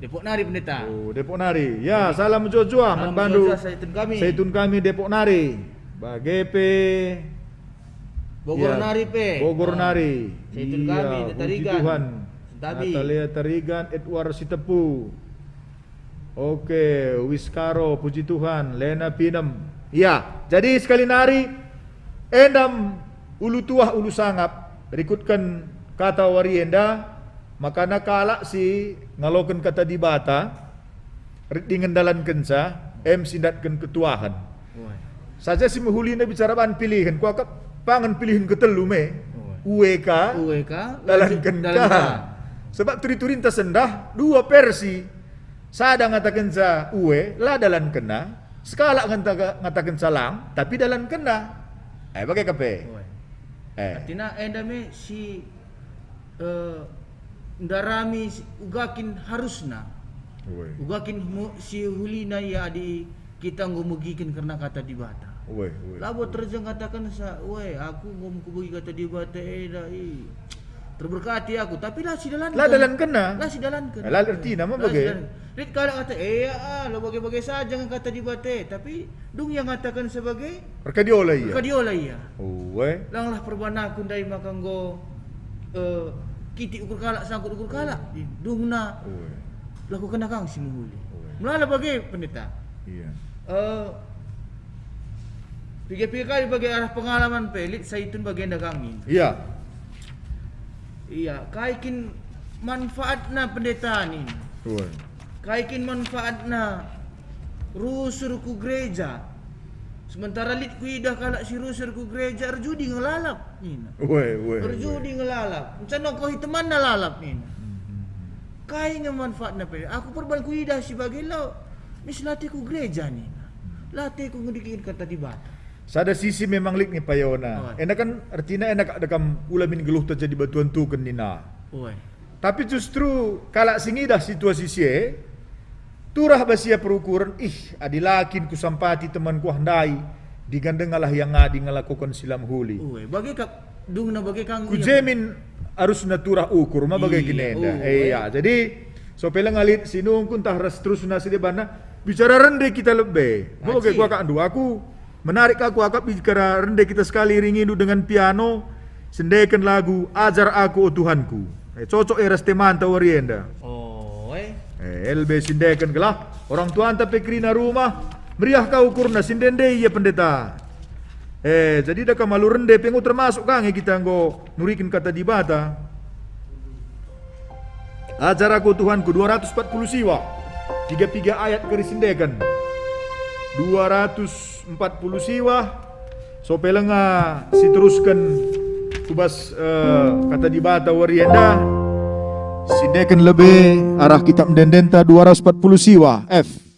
Depok nari, Pendeta. Oh, Depok nari. Ya, salam mejuah-juah man bandu. Salam mejuah-juah, Saitun kami. Saitun kami Depok nari. Bage pe Bogor, ya, nari pe. Bogor, ah, nari. Saitun kami, iya, puji Tarigan. Tuhan. Sentabi. Natalia Tarigan, Edward Sitepu. Oke, Wiskaro, puji Tuhan. Lena Pinem. Ya, jadi sekali nari, enda me ulu tuah, ulu sangap, rikutken kata wari enda, makana kalak si ngaloken kata Dibata, rit dingen ndalankenca, em si ndatken ketuahen. Wah. Saja si mehuli enda bicara bahan pilihen, kuakap pangen pilihen ketelu me. Wah. Ue ka, ue ka, dalanken ka. Dalanken ka. Sebab turi-turinta sendah dua versi. Sada ngatakenca ue, la dalankenna. Sekalak ngata-, ngatakenca lang, tapi dalankenna. Eh, bage ka pe. Wah. Eh. Artina enda me si eh, ndarami si, uga kin harusna. Uwe. Uga kin mu-, si hulina ia adi kita enggo megiken kerna Kata Dibata. Uwe, uwe, Labo uwe. Terjeng katakensa, "Uwe, aku enggo mekubegi Kata Dibata enda, i, terberkati aku," tapi la sidalanken. La dalankenna. La sidalanken. La ertina, ma La bage? sidalanken. Lit kalak kata, "Eh, ah, la bage-bage saja nge Kata Dibata," tapi dung ia ngataken sebagai Erkadiola ia. Erkadiola ia. Uwe. Langlah perban aku ndai maka enggo, eh, kitik ukur kalak, sangkut ukur kalak. Dungna Uwe. lakukenna kang si mehuli. Uwe. Melala bage, Pendeta. Iya. Eh, piga-piga kali bage arah pengalaman pe, lit Saitun bagenda kang nina. Iya. Iya, kai kin manfaatna, Pendeta, nina. Uwe. Kai kin manfaatna rusur ku gereja? Sementara lit kuidah kalak si rusur ku gereja erjudi nge lalap, nina. Uwe, uwe, Erjudi uwe. nge lalap. Nca nokohi temanna lalap, nina. Hmm, hmm, hmm. Kai nge manfaatna pe? Aku perban kuidah si bage lo. Mis la ate ku gereja, nina. La ate ku ngendiken Kata Dibata. Sada sisi memang lit nge payona. Uwe. Enda kan ertina enda kak dekam ula min geluhta jadi batuan tuken, nina. Uwe. Tapi justru kalak si ngidah situasi si e, turah bas ia perukuren, "Ih, adi la kin kusampati temanku ah ndai, dinga dengalah ia ngadi ngelakoken si la mehuli." Ue, bage kap dungna bage kang Ku ia. je min arusna turah ukur, ma bage Iya, kin enda. ue. Iya, jadi, sope lenga lit si nungkun tah ras terusna si debanna, bicara rende kita lebe. Ma bage Aji. kuakapndu, aku menarik ka kuakap bicara rende kita sekali iringindu dengan piano, sendeken lagu Ajar Aku, O Tuhanku. Eh, cocok e ras temanta wari enda. Oh, eh. Eh, lebe sindeken gelah orang tuanta pe kerina rumah, meriah ka ukurna si ndende ia pendeta. Eh, jadi da kam alu rende pe enggo termasuk ka nge kita enggo nuriken Kata Dibata. Ajar Aku, Tuhanku, dua ratus empat puluh siwa. Piga-piga ayat keri sindeken. Dua ratus empat puluh siwa. Sope lenga siterusken ku bas, eh, Kata Dibata wari enda. Sindeken lebe arah kitab ende-endenta dua ratus empat puluh siwa. F.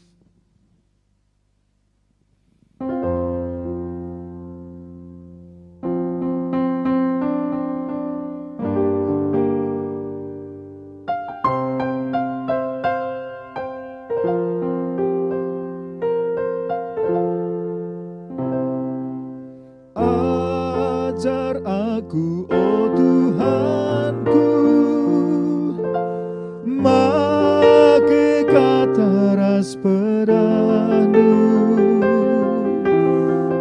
Ajar aku, o Tuhanku, make kata ras pedahndu,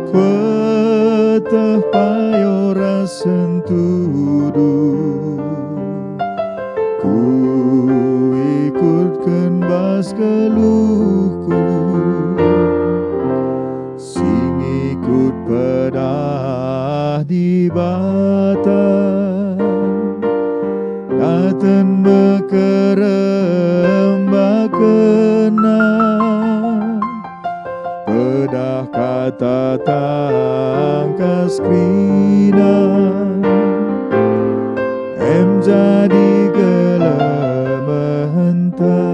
kueteh payo ras sentudu, kuikutken bas geluhku. Si ngikut pedah Dibata, daten mekerembakenna, pedah kata tangkas kerina, em jadi kelemehenta.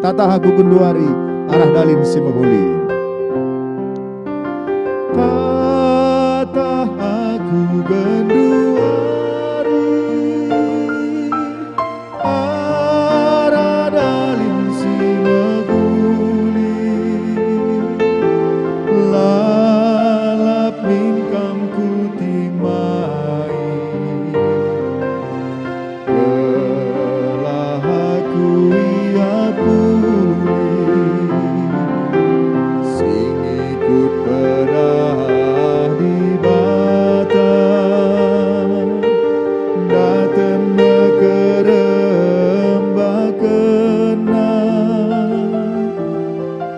Tatah aku genduari arah dalin si mehuli. Tatah aku genduari arah dalin si mehuli, lalap min kam kutimbai. Gelah aku ia pulih, si ngikut pedah Dibata, daten mekerembakenna,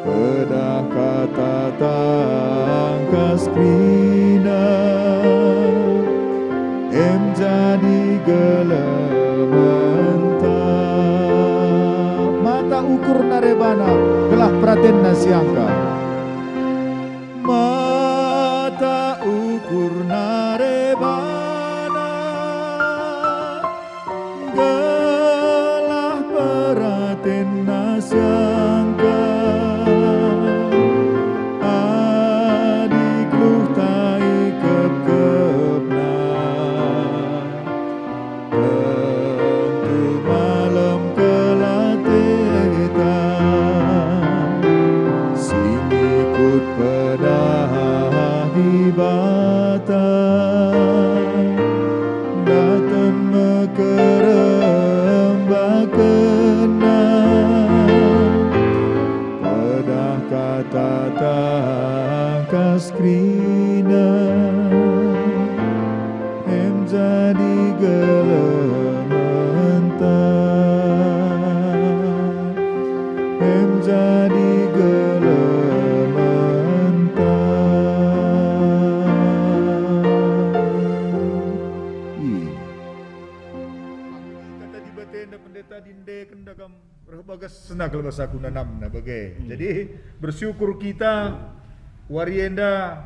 pedah kata tangkas kerina, em jadi gelementa. Mata ukur narebana, gelah peratenna siangka. Mata ukur narebana, gelah peratenna siangka, adi geluhta ikepkepna. Reh bagas senakal basaku nanamna bage. Hmm. Jadi, bersyukur kita wari enda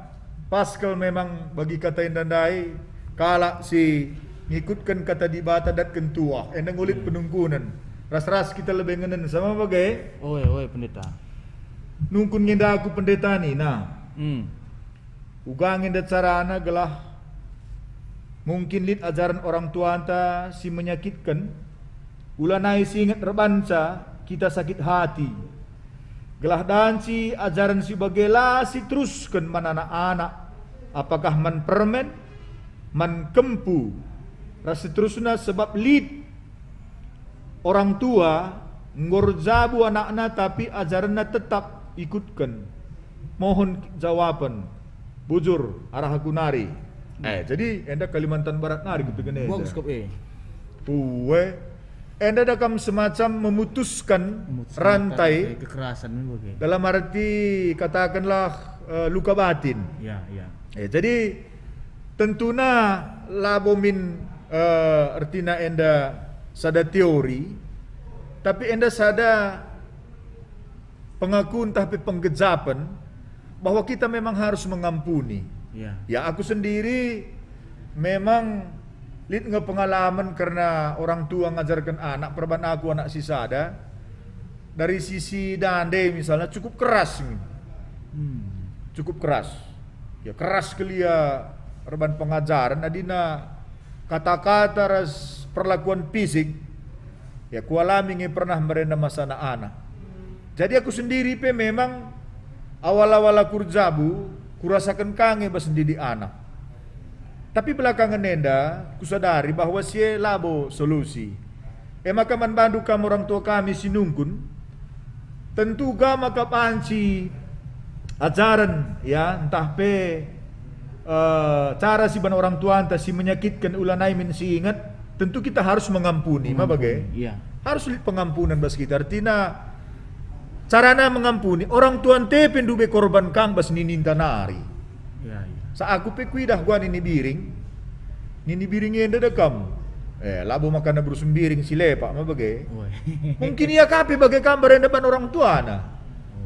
pas kal memang bagi kata enda ndai, kalak si ngikutken kata Dibata datken tuah, enda ngulit Hmm. penungkunen. Ras-ras kita lebe ngenen sama bage. Oe, oe, Pendeta. Nungkun nge enda aku Pendeta nina. Hmm. Uga nge enda carana gelah mungkin lit ajaren orang tuanta si menyakitken, ulanai si inget erbanca kita sakit hati. Gelah danci ajaren si bage la siterusken man anak-anak, apakah man permen, man kempu, ras seterusna, sebab lit orang tua enggo erjabu anakna tapi ajarenna tetap ikutken. Mohon jawapen. Bujur, arah aku nari. Hmm. Eh, jadi enda Kalimantan Barat nari kupiken enda. Bagus kap, eh. Ue. Enda da kam semacam memutuskan Memutuskan rantai rantai kekerasan bage. Dalam arti katakanlah, eh, luka batin. Ya, ya. Eh, jadi tentuna labo min, eh, ertina enda sada teori, tapi enda sada pengaku ntah pe penggejapen bahwa kita memang harus mengampuni. Ya. Ya, aku sendiri memang lit nge pengalaman kerna orang tua ngajarken anak, perban aku anak si sada. Dari sisi dande misalnya cukup keras nge. Hmm. Cukup keras. Ya, keras kelia erban pengajaren adina kata-kata ras perlakuan fisik. Ya, kualami nge pernah merenda masana anak. Jadi aku sendiri pe memang awal-awal aku erjabu, kurasaken ka nge bas ndidik anak. Tapi belakangen enda, kusadari bahwa si e labo solusi. E maka man bandu kam orang tua kami si nungkun, tentu uga maka banci ajaren, ya, ntah pe, eh, cara siban orang tuanta si menyakitken ulanai min si inget, tentu kita harus mengampuni, ma bage? Mengampuni, iya. Harus lit pengampunan bas kita. Artina, carana mengampuni, orang tuanta pe ndube korban kang bas nininta nari. Iya, iya. Sa aku pe kuidah gua nini biring. Nini biring enda dekam. Eh, labo makana berus biring si lepak ma bage. Woi. Mungkin ia ka pe bage kam berenda ban orang tuana.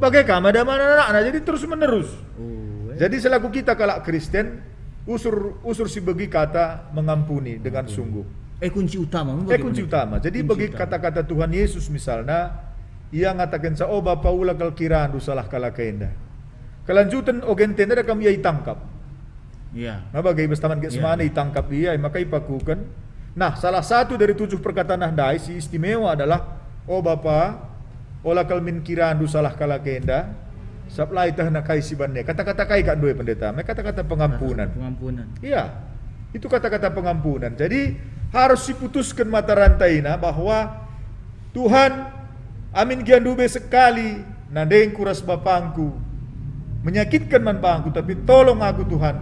Bage kam ada mana anakna, jadi terus menerus. Oh, eh. Jadi selaku kita kalak Kristen, usur, usur si begi kata mengampuni dengan Mengampuni. sungguh. Eh, kunci utama, Eh, bagi kunci pendeta. utama. Jadi Kunci bagi utama. kata-kata Tuhan Yesus misalnya, ia ngatakenca, "Oh Bapa, ula kal kirandu salah kalak enda." Kelanjuten ogentena da kam ia itangkap. Iya. Nah, bagi bestaman Iya, Getsemane iya. itangkap ia, maka ipakuken. Nah, salah satu dari tujuh perkataan ndai si istimewa adalah, "Oh Bapa, ola kal min kirandu salah kalak enda, sabap la ietehna kai si bana." Kata-kata kai kak ndue pendeta? Me kata-kata pengampunan. Pengampunan. Iya. Itu kata-kata pengampunan. Jadi harus siputusken mata rantaina bahwa Tuhan, amin gia ndube sekali nandengku ras bapangku menyakitken man bangku, tapi tolong aku, Tuhan,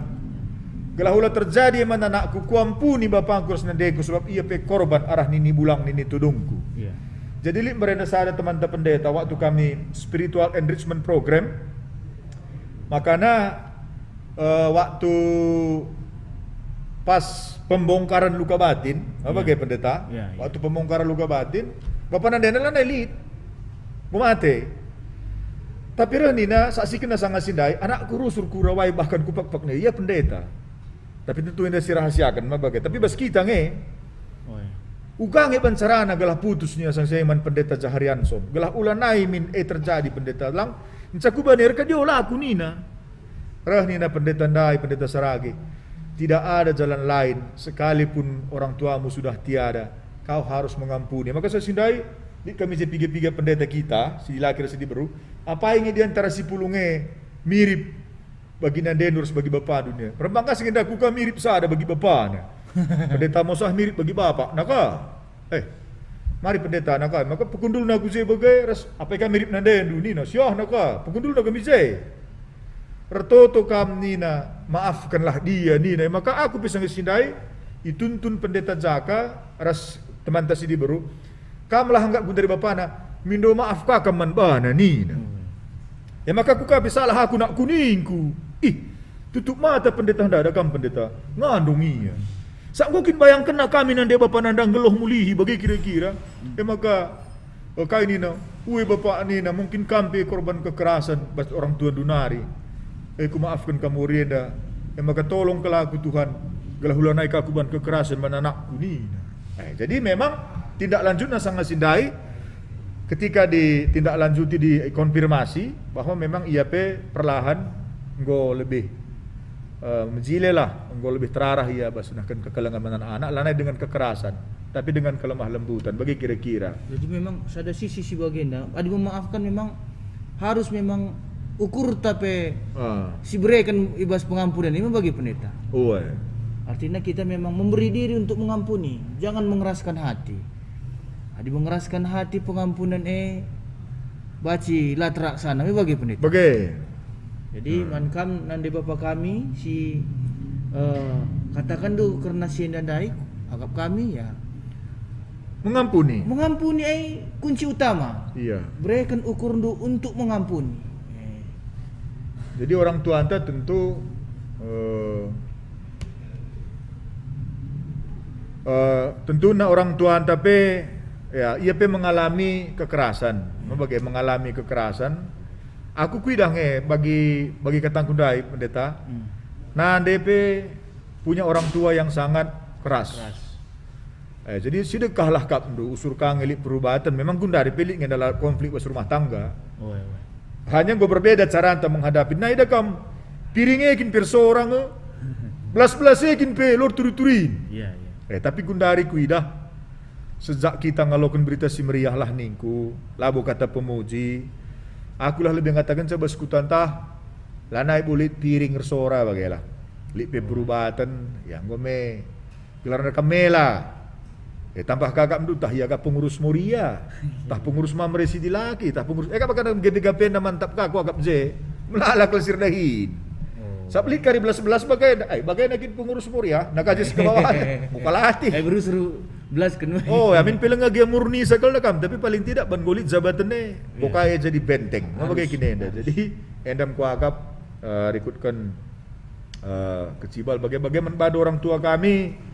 gelah ula terjadi man anakku, kuampuni bapangku ras nandengku, sebab ia pe korban arah nini bulang nini tudungku. Iya. Jadi lit merenda sada temanta pendeta waktu kami spiritual enrichment program, makana eh, waktu pas pembongkaran luka batin, apa Iya. ge pendeta? Iya, iya. Waktu pembongkaran luka batin, bapa nandena lanai lit. Enggo mate. Tapi reh nina, saksikenna sanga si ndai, anakku rusur kurawai bahkan kupekpek nge, ia pendeta. Tapi tentu enda sirahasiaken ma bage. Tapi bas kita nge, Oh, iya. uga nge bancarana gelah putus nia sanga si man pendeta Jaharianson. Gelah ulanai min e terjadi pendeta lang, nca kubaner ka diola aku nina. Reh nina pendeta ndai, pendeta Sarage, "Tidak ada jalan lain, sekalipun orang tuamu sudah tiada, kau harus mengampuni." Maka sanga si ndai, lit kami je piga-piga pendeta kita, si dilaki ras si diberu, apai nge di antara si pulung e mirip bagi nandendu ras bagi bapandu nia? Rembang kas nge ndaku ka mirip sada bagi bapana. Pendeta Mosah mirip bagi bapakna ka. Eh, mari pendeta naka, maka pekundulna ku je bage ras apai ka mirip nandendu nina, siah naka, pekundulna kami je. Ertoto kam nina, maafkanlah dia nina, maka aku pe sanga si ndai ituntun pendeta Jaka ras temanta si diberu, kam lah anggap gundari bapana, mindo maaf ka kam man bana nina. Hmm. E maka kuka pe salah aku nak kuningku. Ih, tutup mata pendeta ndada kam pendeta, ngandung ia. Sa enggo kin bayangkenna kami nande bapa nanda nggeluh mulihi bage kira-kira. E maka Kai nina, "Ue Bapa," nina, "mungkin kam pe korban kekerasan bas orang tuandu nari. Eh, kumaafken kam wari enda. E maka tolongkelah aku, Tuhan, gelah ulanai ka kuban kekerasan man anakku," nina. Eh, jadi memang tindak lanjutna sanga si ndai, ketika ditindaklanjuti, dikonfirmasi bahwa memang ia pe perlahan enggo lebih, eh, mejile lah, enggo lebih terarah ia bas nehken kekelengen man anak-anak, lanai dengan kekerasan, tapi dengan kelemah lembutan. Bage kira-kira. Jadi memang sada sisi si bagenda, adi memaafkan memang harus memang ukurta pe Ah. si bereken i bas pengampunan, memang bage, Pendeta. Ue. Artinya kita memang memberi diri untuk mengampuni, jangan mengeraskan hati. Adi mengeraskan hati pengampunan e, banci la terlaksana, memang bage, Pendeta. Bage. Jadi, Hmm. man kam nande Bapa kami si, eh, katakan do kerna si enda ndai, akap kami, ya. Mengampuni. Mengampuni ai kunci utama. Iya. Bereken ukurndu untuk mengampuni. Eh. Jadi orang tuanta tentu, eh, eh, tentuna orang tuanta pe, ya, ia pe mengalami kekerasan. Hmm. Bage mengalami kekerasan. Aku kuidah nge bagi, bagi katangku ndai, Pendeta. Hmm. Nande pe punya orang tua yang sangat keras. Keras. Eh, jadi sidekahlah akapndu, usur ka nge lit perubaten. Memang gundari pe lit nge dalam konflik bas rumah tangga. Ue, ue. Hanya enggo berbeda caranta menghadapi. Nah, ida kam, piring e kin pe ersora nge, belas-belas e kin pe lor turi-turin. Iya, iya. Eh, tapi gundari kuidah, sejak kita ngaloken Berita Si Meriah lah ningku, labo kata pemuji. Akulah lebih ngatakenca bas kutanta, lanai bo lit piring ersora bagelah. Lit pe perubaten, ya enggo me. Gelarna kam mela. Eh, tambah ka akapndu, tah ia ka pengurus Moria, tah pengurus Mamre si dilaki, tah pengurus, eh, kap akapna G B K P enda mantap ka, kuakap je. Melala kal si erdahin. Oh. Sabap lit kari belas-belas bagenda, ai, bagenda kin pengurus Moria, nah kaje si kebawah, buka latih. Ai, beru-seru belas ken. Oh, amin pe langa gia murni sakal kam, tapi paling tidak ban nggo lit jabaten e, Iya. buka e jadi benteng. Harus, Bage kin enda. harus. Jadi, enda me kuakap, eh, rikutken eh, kecibal bage-bage man bandu orang tua kami.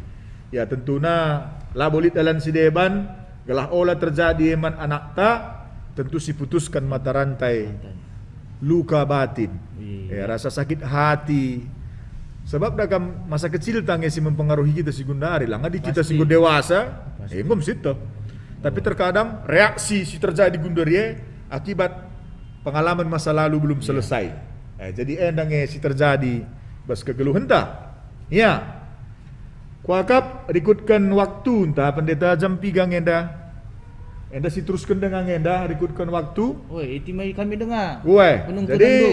Ya, tentuna labo lit dalan si deban, gelah ola terjadi man anakta, tentu siputusken mata rantai Rantai. luka batin. Iya. Ya, rasa sakit hati. Sebab dah kam masa kecilta nge si mempengaruhi kita si gundari, lah ngadi kita si Pasti. enggo dewasa, Pasti. eh, enggo me situ. Tapi Oh. terkadang reaksi si terjadi gundari e akibat pengalaman masa lalu belum Iya. selesai. Eh, jadi enda nge si terjadi bas kegeluhenta. Ya. Kuakap rikutken waktu ntah, Pendeta, jam piga nge enda? Enda si terusken denga nge enda rikutken waktu? Oi, iti mai kami denga. Ue, Penungkunan jadi, tu.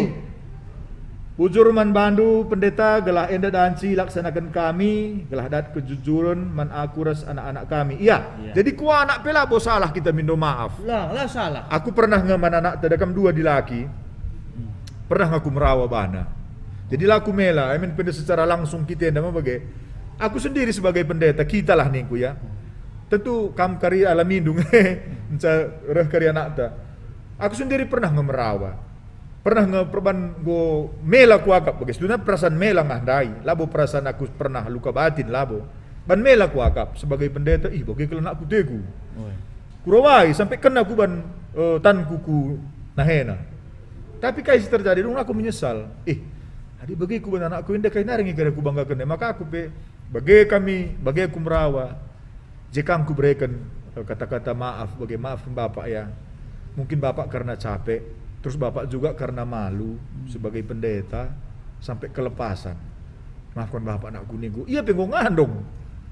bujur man bandu, Pendeta, gelah enda banci ilaksanaken kami, gelah dat kejujuren man aku ras anak-anak kami. Iya. Iya. Jadi kuakap pe labo salah kita mindo maaf. La, la salah. Aku pernah nge man anakta, dah kam dua dilaki. Hmm. Pernah aku merawa bana. Jadi la aku mela, I mean, penda secara langsung kita enda me bage. Aku sendiri sebagai pendeta, kitalah ningku ya. Tentu kam kari alamindu nge, nca reh kari anakta. Aku sendiri pernah nge merawa. Pernah nge perban nggo mela kuakap bage. Sebenarnya perasaan mela nge ndai. Labo perasaan aku pernah luka batin, labo. Ban mela kuakap sebagai pendeta, ih, bage kal anakku tegu. Oi. Kurawai sampai kena ku ban, eh, tanku ku nahena. Tapi kai si terjadi? Dung aku menyesal. Eh, adi bage ku ban anakku enda, kai nari nge kada kubanggaken e. Maka aku pe, bage kami, bage aku merawa. Je kam kubereken, eh, kata-kata maaf, bage maaf Bapak ya. Mungkin Bapak karena capek, terus Bapak juga karena malu sebagai pendeta, sampai kelepasan. Maafkan Bapak, anakku ningku. Ia pe enggo ngandung.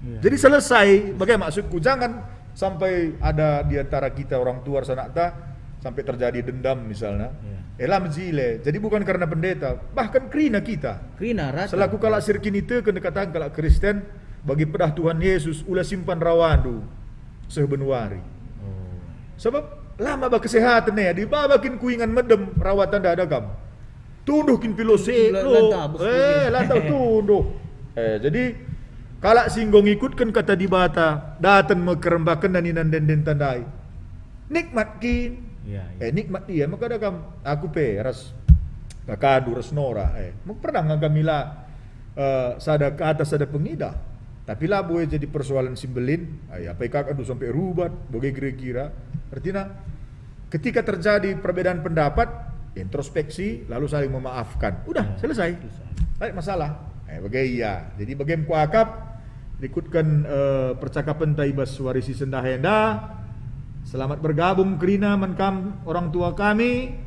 Iya. Jadi selesai. Bage maksudku, jangan sampai ada di antara kita orang tua ras anakta sampai terjadi dendam misalnya. Iya. Ela mejile. Jadi bukan karena pendeta, bahkan kerina kita. Kerina rata. Selaku kalak si erkiniteken, kataken kalak Kristen, bagi pedah Tuhan Yesus, ula simpan rawandu seh benuari. Oh. Sebab lama ba kesehatan e, adi baba kin kuingan medem rawatan dada kam. Tunduh kin pilo selo. La, la ntabeh. Eh, la tau tunduh. Eh, jadi, kalak si enggo ngikutken kata Dibata, daten me kerembakenna nina ende-enden tandai. Nikmat kin? Ya, ya. Eh, nikmat ia, maka dah kam, aku pe ras kakandu ras Nora, eh, me pernah nge kami la, eh, sada kata, sada pengidah. Tapi labo e jadi persoalan si mbelin, ai, apai kak aduh sampai rubat, bage kira-kira. Artina, ketika terjadi perbedaan pendapat, introspeksi, lalu saling memaafkan. Udah, selesai. Baik masalah. Eh, bage ia. Jadi bage me kuakap, rikutken, eh, percakapenta i bas wari si sendah enda. Selamat bergabung kerina man kam orang tua kami.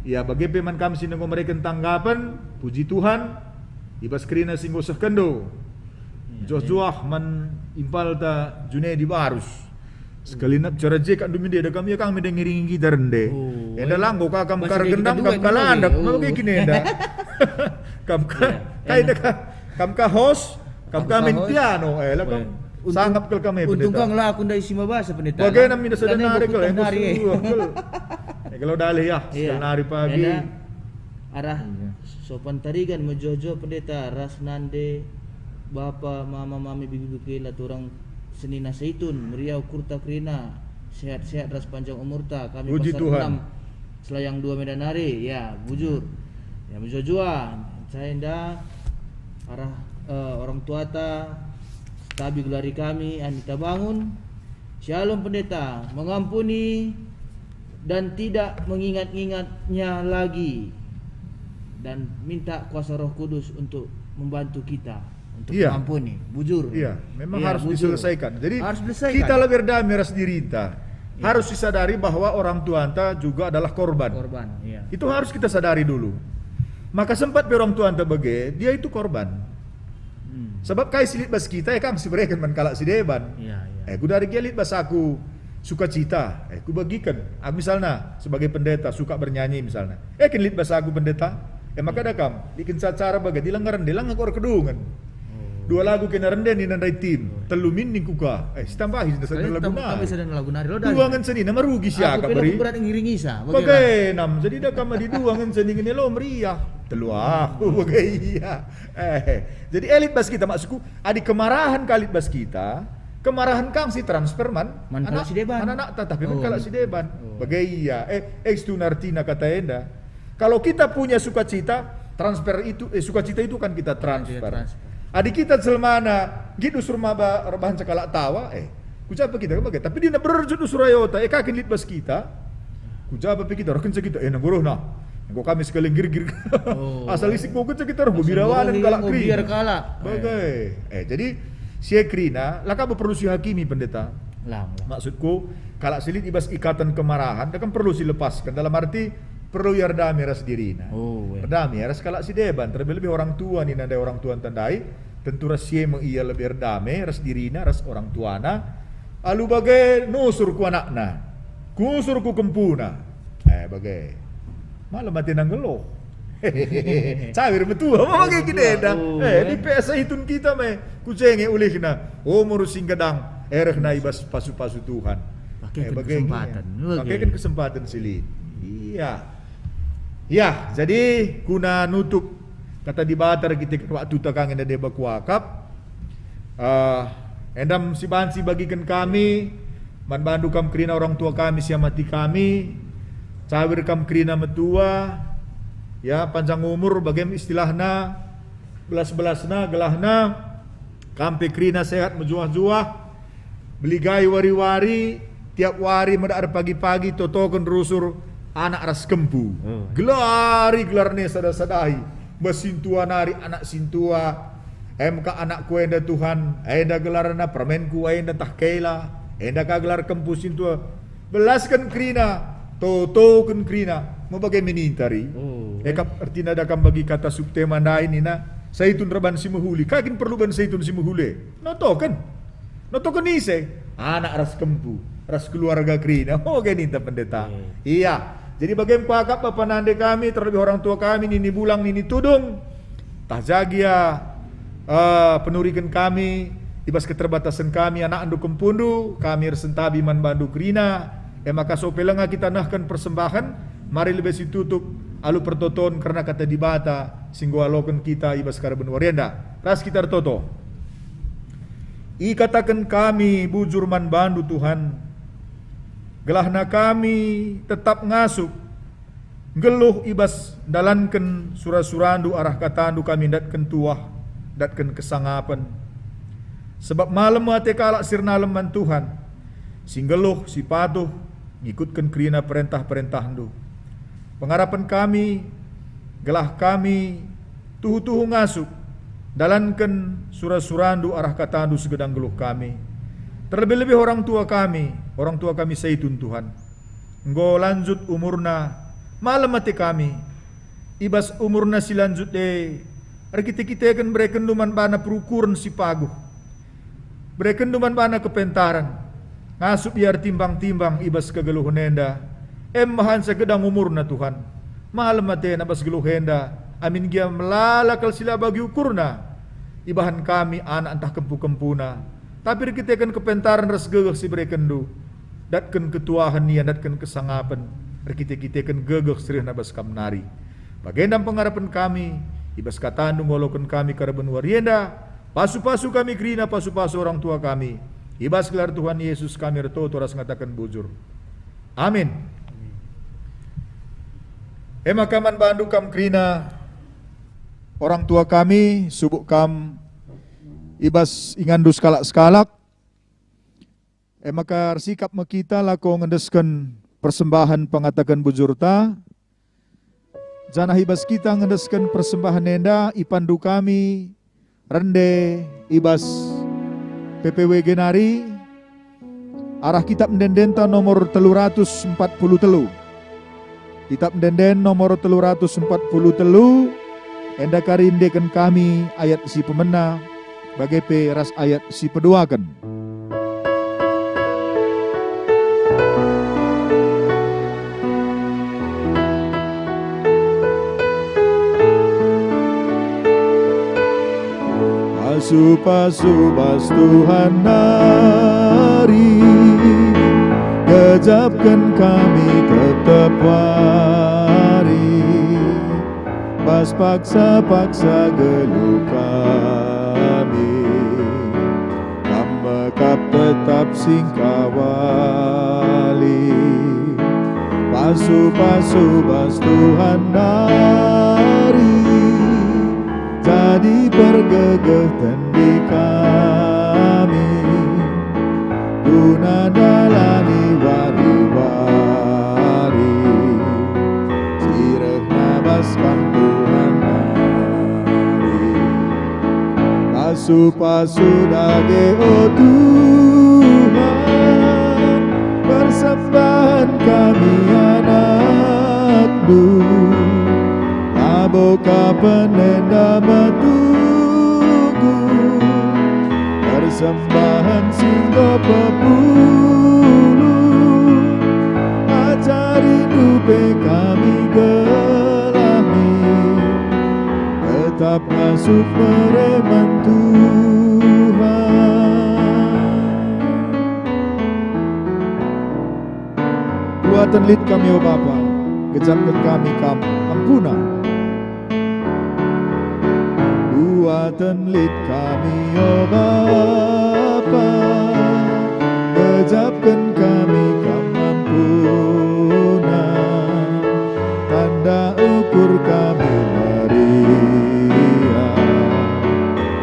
Ya, bage pe man kam si enggo mereken tanggapen, puji Tuhan, i bas kerina si enggo sehkenndu. Juah-juah man impalta Junedi Barus. Sekali nap cara je kak ndu mende, eda kam ia kang mende ngiringi kita rende. Enda langgo ka kam kar gendam, kam kalandak, mage kine enda. Kam ka, kai enda ka, kam ka host, kam ka main piano, eh, lah kam sangap kal kam, eh, untung pendeta. Kang la aku ndai si mabasa, pendeta. Bage nam mina sada nari kal, eh, nari, eh. Eh, kalau dalih ya, sekali nari pagi. Arah sopan tarigan mejuah-juah pendeta ras nande bapa, mama, mami, bibi, beke, la turang senina Saitun, meriah ukurta kerina, sehat-sehat ras panjang umurta. Kami pasar enam, Selayang dua Medan nari, ya, bujur. Ya, mejuah-juah. Saya enda arah, eh, orang tuata, tabi gelari kami, Anita Bangun. Shalom Pendeta, mengampuni dan tidak mengingat-ingatnya lagi, dan minta kuasa Roh Kudus untuk membantu kita, untuk mengampuni. Bujur. Iya, memang harus diselesaikan. Jadi, kita lebih damai ras dirinta. Harus disadari bahwa orang tuanta juga adalah korban. Itu harus kita sadari dulu. Maka sempat pe orang tuanta bage, dia itu korban. Sebab kai si lit bas kita, eh, kang si bereken man kalak si deban. Eh, kudari gia lit bas aku sukacita, eh, kubagiken. Aku misalna sebagai pendeta suka bernyanyi misalna. Eh, kin lit bas aku pendeta. Eh, maka ada kam, bikin acara bage, dilanggar ende, langgar kedungen. Dua lagu kena rende nina ndai tim, telu min ningku ka. Eh, sitambahi sada lagu nari. Dua ngenca nina merugi si akap beri. Berat ngiringi sa. Bage nam, jadi da kam adi dua ngenca nina lo meriah. Telu aku, bage ia. Eh, jadi elit bas kita, maksudku, adi kemarahan kalit bas kita, kemarahan kang si transfer man anak, si deban. Man anak, tapi man kalak si deban. Bage ia. Eh, eh, situ artina kata enda. Kalau kita punya sukacita, transfer itu, eh, sukacita itu kan kita transfer. Adi kita jelmana git usur maba erbahan sekalak tawa, eh, kuja pe kita bage. Tapi dia berjut usur ayota, eh, kakin lit bas kita. Kuja pe kita, roh kenca kita, eh, nanggo roh nah. Enggo kami sekali girgir. Asal isik enggo kenca kita roh, birawanan kalak kering. Biar kalak. Bage. Eh, jadi si e kerina, la ka perlu sihakimi pendeta. Lang, lang. Maksudku, kalak si lit i bas ikatan kemarahan, da kan perlu silepasken. Dalam arti, perlu ia erdame ras dirina. Erdame ras kalak si deban, terlebih-lebih orang tua nina ndai orang tua ntandai, tentu ras si e me ia lebih erdame ras dirina, ras orang tuana. Alu bage nusur ku anakna, kusur ku kempuna. Eh, bage. Malah mati nanggeluh. Cawir metua, apa bage kita enda? Eh, di P S hitun kita me. Kucenge ulihna. Umur si ngedang, erehna i bas pasu-pasu Tuhan. Pakai kesempatan. Pakai kesempatan si lit. Iya. Ya, jadi guna nutup kata Dibata kita waktu takang enda deba kuakap. Eh, endam si banci bagiken kami, man bandu kam kerina orang tua kami si amati kami, cawir kam kerina metua, ya, panjang umur, bagem istilahna, belas-belasna, gelahna, kam pe kerina sehat mejuah-juah, beligai wari-wari, tiap wari medak erpagi-pagi totoken rusur anak ras kempu. Gelari gelarne sada-sadahi, bas sintua nari anak sintua, Em ka anakku enda Tuhan, enda gelarna permenku enda tah kela, enda ka gelar kempu sintua. Belasken kerina, totoken kerina, me bage minintari. E kap ertina da kam bagi kata subtema ndai nina, saitun reban si mehuli, kagin perlu ban saitun si mehuli? Notoken. Notoken ise? Anak ras kempu, ras keluarga kerina. Oke ninta pendeta. Iya. Jadi bagem kuakap bapa nande kami, terlebih orang tua kami, nini bulang, nini tudung. Tah jagia, eh, penuriken kami, i bas keterbatasen kami, anakndu kempundu, kami ersentabi man bandu kerina. E maka sope lenga kita nehken persembahen, mari lebe situtup alu pertoton kerna kata Dibata, si enggo aloken kita i bas karaben wari enda. Ras kita ertoto. Ikataken kami bujur man bandu, Tuhan, gelahna kami tetap ngasup, nggeluh i bas ndalanken sura-surandu arah katandu kami ndatken tuah, ndatken kesangapen. Sebab malem ate kalak si ernalem man Tuhan, si nggeluh, si patuh, ngikutken kerina perentah-perentahndu. Pengarapen kami, gelah kami tuhu-tuhu ngasup, dalanken sura-surandu arah katandu segedang geluh kami. Terlebih-lebih orang tua kami, orang tua kami Saitun, Tuhan. Enggo lanjut umurna, malem ate kami. I bas umurna si lanjut e, erkite-kiteken berekenndu man bana perukuren si paguh. Berekenndu man bana kepentaren. Ngasup ia ertimbang-timbang i bas kegeluhen enda. Em me bansa gedang umurna, Tuhan. Malem atena bas geluh enda, amin gia melala kal si la bagi ukurna ibahan kami anak ntah kempu-kempuna. Tapi erkiteken kepentaren ras gegeh si berekenndu, datken ketuahen ia, datken kesangapen, erkite-kiteken gegeh si rehna bas kam nari. Bagenda pengarapen kami, i bas katandu ngaloken kami karaben wari enda, pasu-pasu kami kerina, pasu-pasu orang tua kami. I bas gelar Tuhan Yesus kami ertoto ras ngataken bujur. Amin. E maka man bandu kam kerina, orang tua kami, subuk kam i bas inganndu sekalak-sekalak. E maka ersikap me kita lako ngendesken persembahen pengataken bujurta, janah i bas kita ngendesken persembahen enda ipandu kami rende i bas P P W G nari, arah Kitab Ende-endenta nomor telu ratus empat puluh telu. Kitab Ende-enden nomor telu ratus empat puluh telu, enda kari endeken kami ayat si pemena, bage pe ras ayat si peduaken. Pasu-pasu bas Tuhan nari, gejapken kami tep-tep wari, bas paksa-paksa geluh kami, Kam me kap tetap singkawali. Pasu-pasu bas Tuhan nari, jadi pergegeh tendi kami, guna ndalani wari-wari si rehna bas Kam Tuhan nari. Pasu-pasu dage, o Tuhan, persembahen kami anakndu. Labo ka penenda metugu, persembahen si enggo pepulung. Ajarindu pe kami gelahi, tetap ngasup mere man Tuhan. Buaten lit kami, o Bapa, gejapken kami Kam ampuna. Buaten lit kami, o Bapa, gejapken kami Kam ampuna. Tanda ukur kami meriah,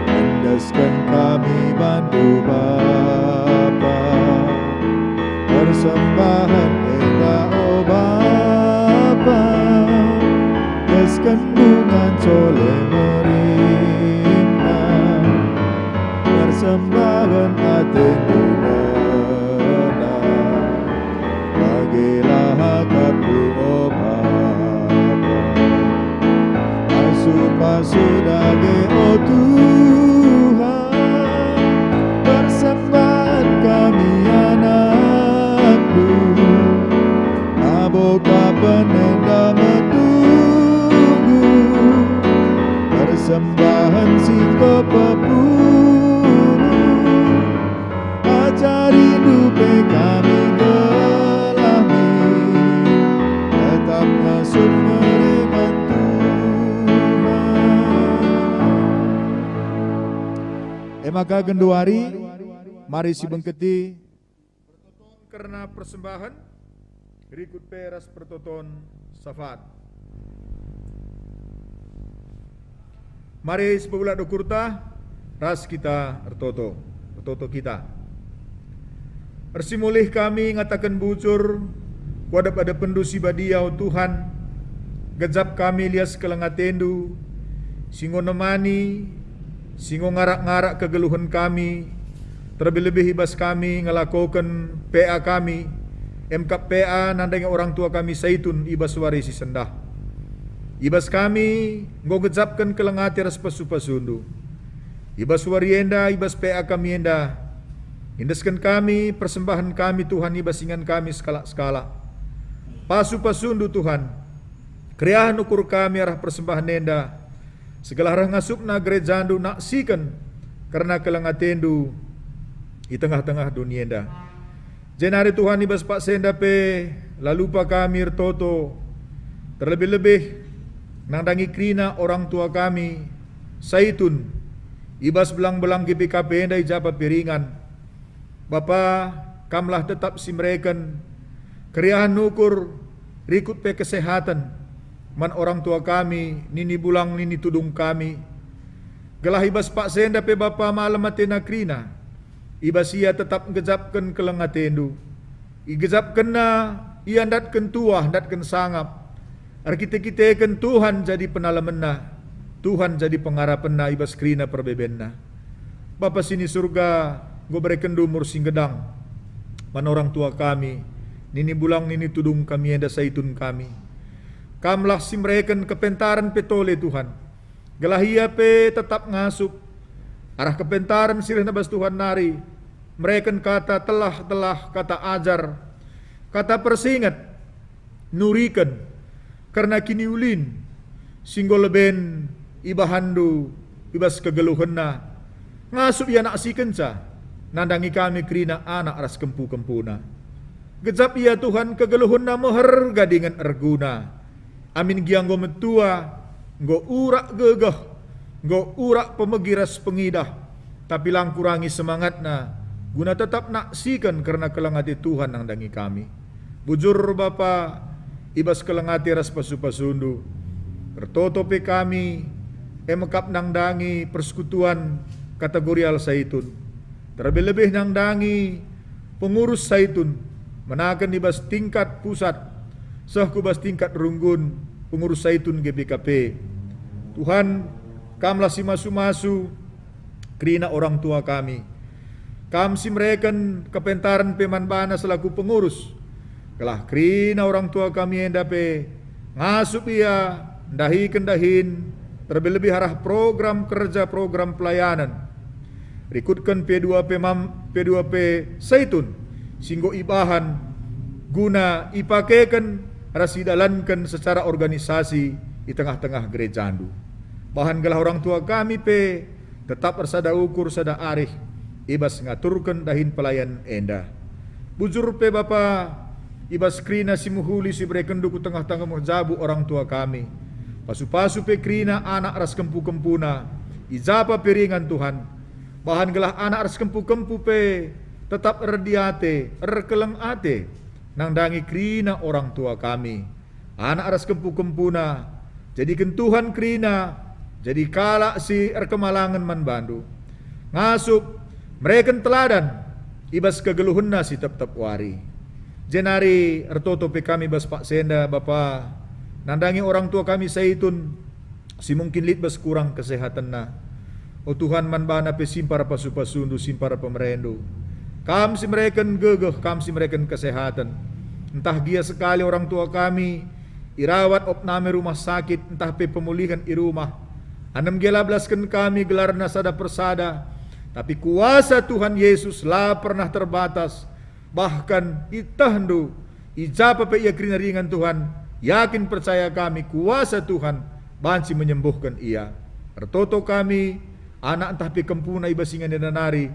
endesken kami bandu Bapa. Persembahen enda, o Bapa, endesken bunga cole merimna. Persembahen atendu ngena, bagelah akapndu, o Bapa. Pasu-pasu dage, o Tuhan, persembahen kami anakndu. Labo ka penenda metugu, persembahen si enggo pepulung. Ajarindu pe kami gelahi, tetap ngasup mere man Tuhan. E maka genduari, mari sibengketi. Pertoton kerna persembahen, rikut pe ras pertoton syafaat. Mari sipebulat ukurta, ras kita ertoto. toto kita. Ersimulih kami ngataken bujur ku adep-adepenndu si badia, o Tuhan, gejap kami lias keleng atendu, si enggo nemani, si enggo ngarak-ngarak kegeluhen kami, terlebih-lebih i bas kami ngelakoken P A kami, emkap P A nandangi orang tua kami Saitun i bas wari si sendah. I bas kami enggo gejapken keleng ate ras pasu-pasundu. I bas wari enda, i bas P A kami enda, iendesken kami persembahen kami, Tuhan, i bas ingan kami sekalak-sekalak. Pasu-pasundu, Tuhan, keriahen ukur kami arah persembahen enda, segelah reh ngasupna gerejandu naksiken kerna keleng atendu i tengah-tengah doni enda. Jenari Tuhan, i bas paksa enda pe la lupa kami ertoto, terlebih-lebih nandangi kerina orang tua kami, Saitun, i bas belang-belang G B K P enda i ja pe ringan. Bapa, kamlah tetap si mereken keriahen ukur, rikut pe kesehaten man orang tua kami, nini bulang, nini tudung kami. Gelah i bas paksa enda pe Bapa malem atena kerina, i bas ia tetap nggejapken keleng atendu. Igejapkenna ia ndatken tuah, ndatken sangap. Erkite-kiteken Tuhan jadi penalemenna, Tuhan jadi pengarapenna i bas kerina perbebenna. Bapa si ni Surga, enggo berekenndu umur si nggedang man orang tua kami, nini bulang, nini tudung kami enda, Saitun kami. Kamlah si mereken kepentaren pe tole, Tuhan. Gelah ia pe tetap ngasup arah kepentaren si rehna bas Tuhan nari, mereken kata telah-telah, kata ajar, kata persinget, nuriken kerna kiniulin si enggo leben ibahanndu i bas kegeluhenna, ngasup ia naksikenca nandangi kami kerina anak ras kempu-kempuna. Gejap ia, Tuhan, kegeluhenna meherga dingen erguna. Amin gia enggo metua, enggo urak gegeh, enggo urak pemegi ras pengidah, tapi la ngkurangi semangatna guna tetap naksiken kerna keleng ate Tuhan nandangi kami. Bujur Bapa, i bas keleng ate ras pasu-pasundu, ertoto pe kami, e mekap nandangi persekutuan kategorial Saitun, terlebih-lebih nandangi pengurus Saitun, menaken i bas tingkat pusat seh ku bas tingkat runggun pengurus Saitun G B K P. Tuhan, Kamlah si masu-masu kerina orang tua kami. Kam si mereken kepentaren pe man bana selaku pengurus, gelah kerina orang tua kami enda pe ngasup ia ndahiken dahin, terlebih-lebih arah program kerja, program pelayanan. Rikutken P dua P mam-, P dua P Saitun si enggo ibahan guna ipakeken ras idalanken secara organisasi i tengah-tengah gerejandu. Bahan gelah orang tua kami pe tetap ersada ukur, sada arih i bas ngaturken dahin pelayanen enda. Bujur pe Bapa, i bas kerina si mehuli si berekenndu ku tengah-tengah jabu orang tua kami. Pasu-pasu pe kerina anak ras kempu-kempuna, i ja pe ringan Tuhan. Bahan gelah anak ras kempu-kempu pe tetap erdiate, erkeleng ate, nandangi kerina orang tua kami. Anak ras kempu-kempuna, jadiken Tuhan kerina jadi kalak si erkemalangen man bandu. Ngasup, mereken teladan i bas kegeluhenna si tep-tep wari. Jenari ertoto pe kami bas paksa enda, Bapa, nandangi orang tua kami Saitun, si mungkin lit bas kurang kesehatenna. O Tuhan, man bana pe simpar pasu-pasundu, simpar pemerendu. Kam si mereken gegeh, Kam si mereken kesehaten. Ntah gia sekali orang tua kami irawat opname rumah sakit, ntah pe pemulihen i rumah. Anem gia la belasken kami gelarna sada persada, tapi kuasa Tuhan Yesus la pernah terbatas. Bahkan ietehndu, i ja pe ia kerina ringan Tuhan, yakin percaya kami kuasa Tuhan banci menyembuhken ia. Ertoto kami, anak ntah pe kempuna i bas ingan enda nari,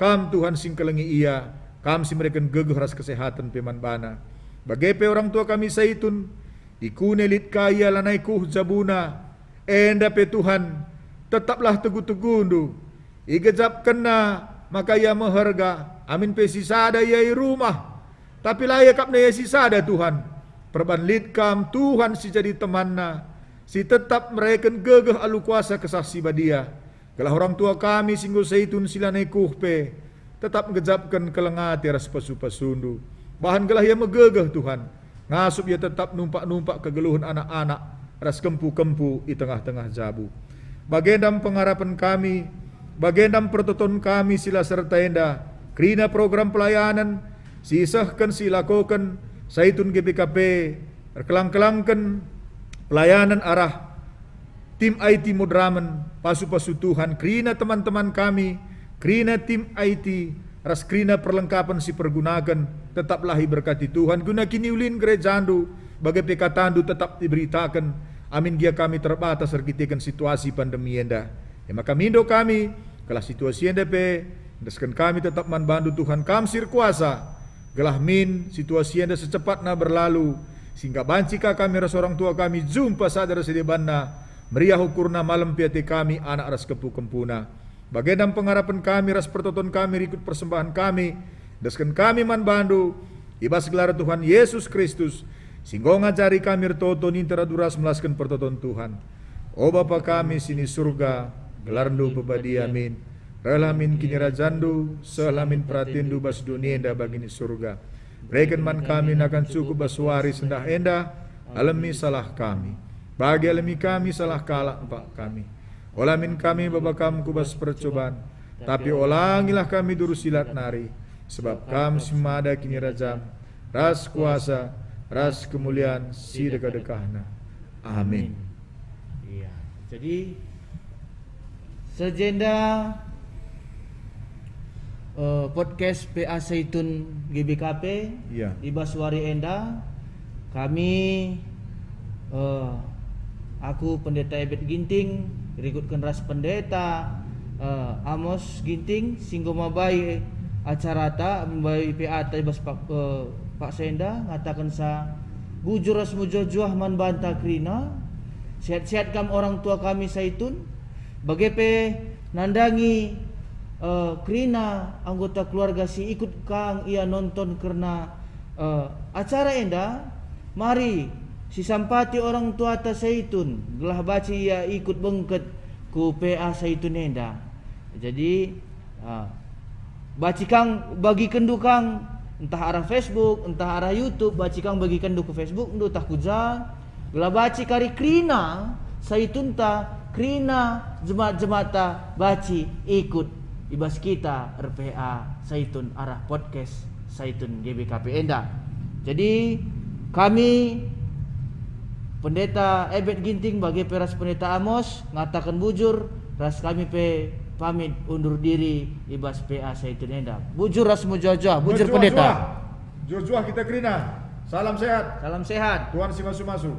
Kam Tuhan si ngkelengi ia, Kam si mereken gegeh ras kesehaten pe man bana. Bage pe orang tua kami Saitun, i Kune lit ka ia lanai kuh jabuna, enda pe Tuhan, tetaplah tegu-tegundu. Igejapkenna maka ia meherga, amin pe sisada ia i rumah. Tapi la iakapna ia sisada, Tuhan. Perban lit Kam, Tuhan, si jadi temanna, si tetap mereken gegeh alu kuasa Kesah Si Badia. Gelah orang tua kami si enggo Saitun si lanai kuh pe, Tetap ngejapken keleng ate ras pasu-pasundu. Bahan gelah ia megegeh, Tuhan. Ngasup ia tetap numpak-numpak kegeluhen anak-anak ras kempu-kempu i tengah-tengah jabu. Bagenda me pengarapen kami, bagenda me pertoton kami si la serta enda, kerina program pelayanen si isehken, si ilakoken Saitun G B K P, erkelang-kelangken pelayanen arah tim I T Mudramen, pasu-pasu Tuhan, kerina teman-teman kami, kerina tim I T, ras kerina perlengkapen si pergunaken, tetaplah iberkati Tuhan guna kiniulin gerejandu, bage pe katandu tetap iberitaken, amin gia kami terbatas erkiteken situasi pandemi enda. E maka mindo kami, gelah situasi enda pe endesken kami tetap man bandu, Tuhan, Kam si erkuasa, gelah min situasi enda secepatna berlalu, sehingga banci ka kami ras orang tua kami jumpa sada ras si debanna, meriah ukurna, malem pe ate kami, anak ras kempu-kempuna. Bagenda me pengarapen kami ras pertoton kami rikut persembahen kami, endesken kami man bandu, i bas gelar Tuhan Yesus Kristus, si enggo ngajari kami ertoto, ninta radu ras melasken pertoton Tuhan. O Bapa kami si ni Surga, gelarNdu pebadia min. Rehlah min kinirajanNdu, sehlah min peratenNdu bas doni enda bagi ni Surga. Bereken man kami nakan cukup bas wari sendah enda, alemi salah kami, bagi alemi kami salah kalak empak kami. Ola min kami baba Kam ku bas percoban, tapi olangilah kami duru si lat nari, sebab Kam si mada kinirajan, ras kuasa, ras kemulian si dekah-dekahna. Amin. Iya. Jadi, sejenda, eh, podcast P A Saitun G B K P, iya, i bas wari enda, kami, eh, aku Pendeta Ebet Ginting, rikutken ras Pendeta, eh, Amos Ginting, si enggo mabai acarata, mabai P A ta i bas pak-, eh, paksa enda, ngatakensa bujur ras mejuah-juah man banta kerina. Sehat-sehat kam orang tua kami Saitun, bage pe nandangi, eh, kerina anggota keluarga si ikut ka ia nonton kerna, eh, acara enda. Mari sisampati orang tuata Saitun, gelah banci ia ikut bengket ku P A Saitun enda. Jadi, ah, banci kang bagikenndu kang, ntah arah Facebook, ntah arah YouTube, banci kang bagikenndu ku Facebookndu, ntah ku ja, gelah banci kari kerina Saitunta, kerina jemaat-jematta banci ikut i bas kita er P A Saitun arah podcast Saitun G B K P enda. Jadi, kami, Pendeta Ebet Ginting, bage pe ras Pendeta Amos, ngataken bujur, ras kami pe pamit undur diri i bas P A Saitun enda. Bujur ras mejuah-juah, bujur, Pendeta. Mejuah-juah. Juah-juah kita kerina. Salam sehat. Salam sehat. Tuhan si masu-masu.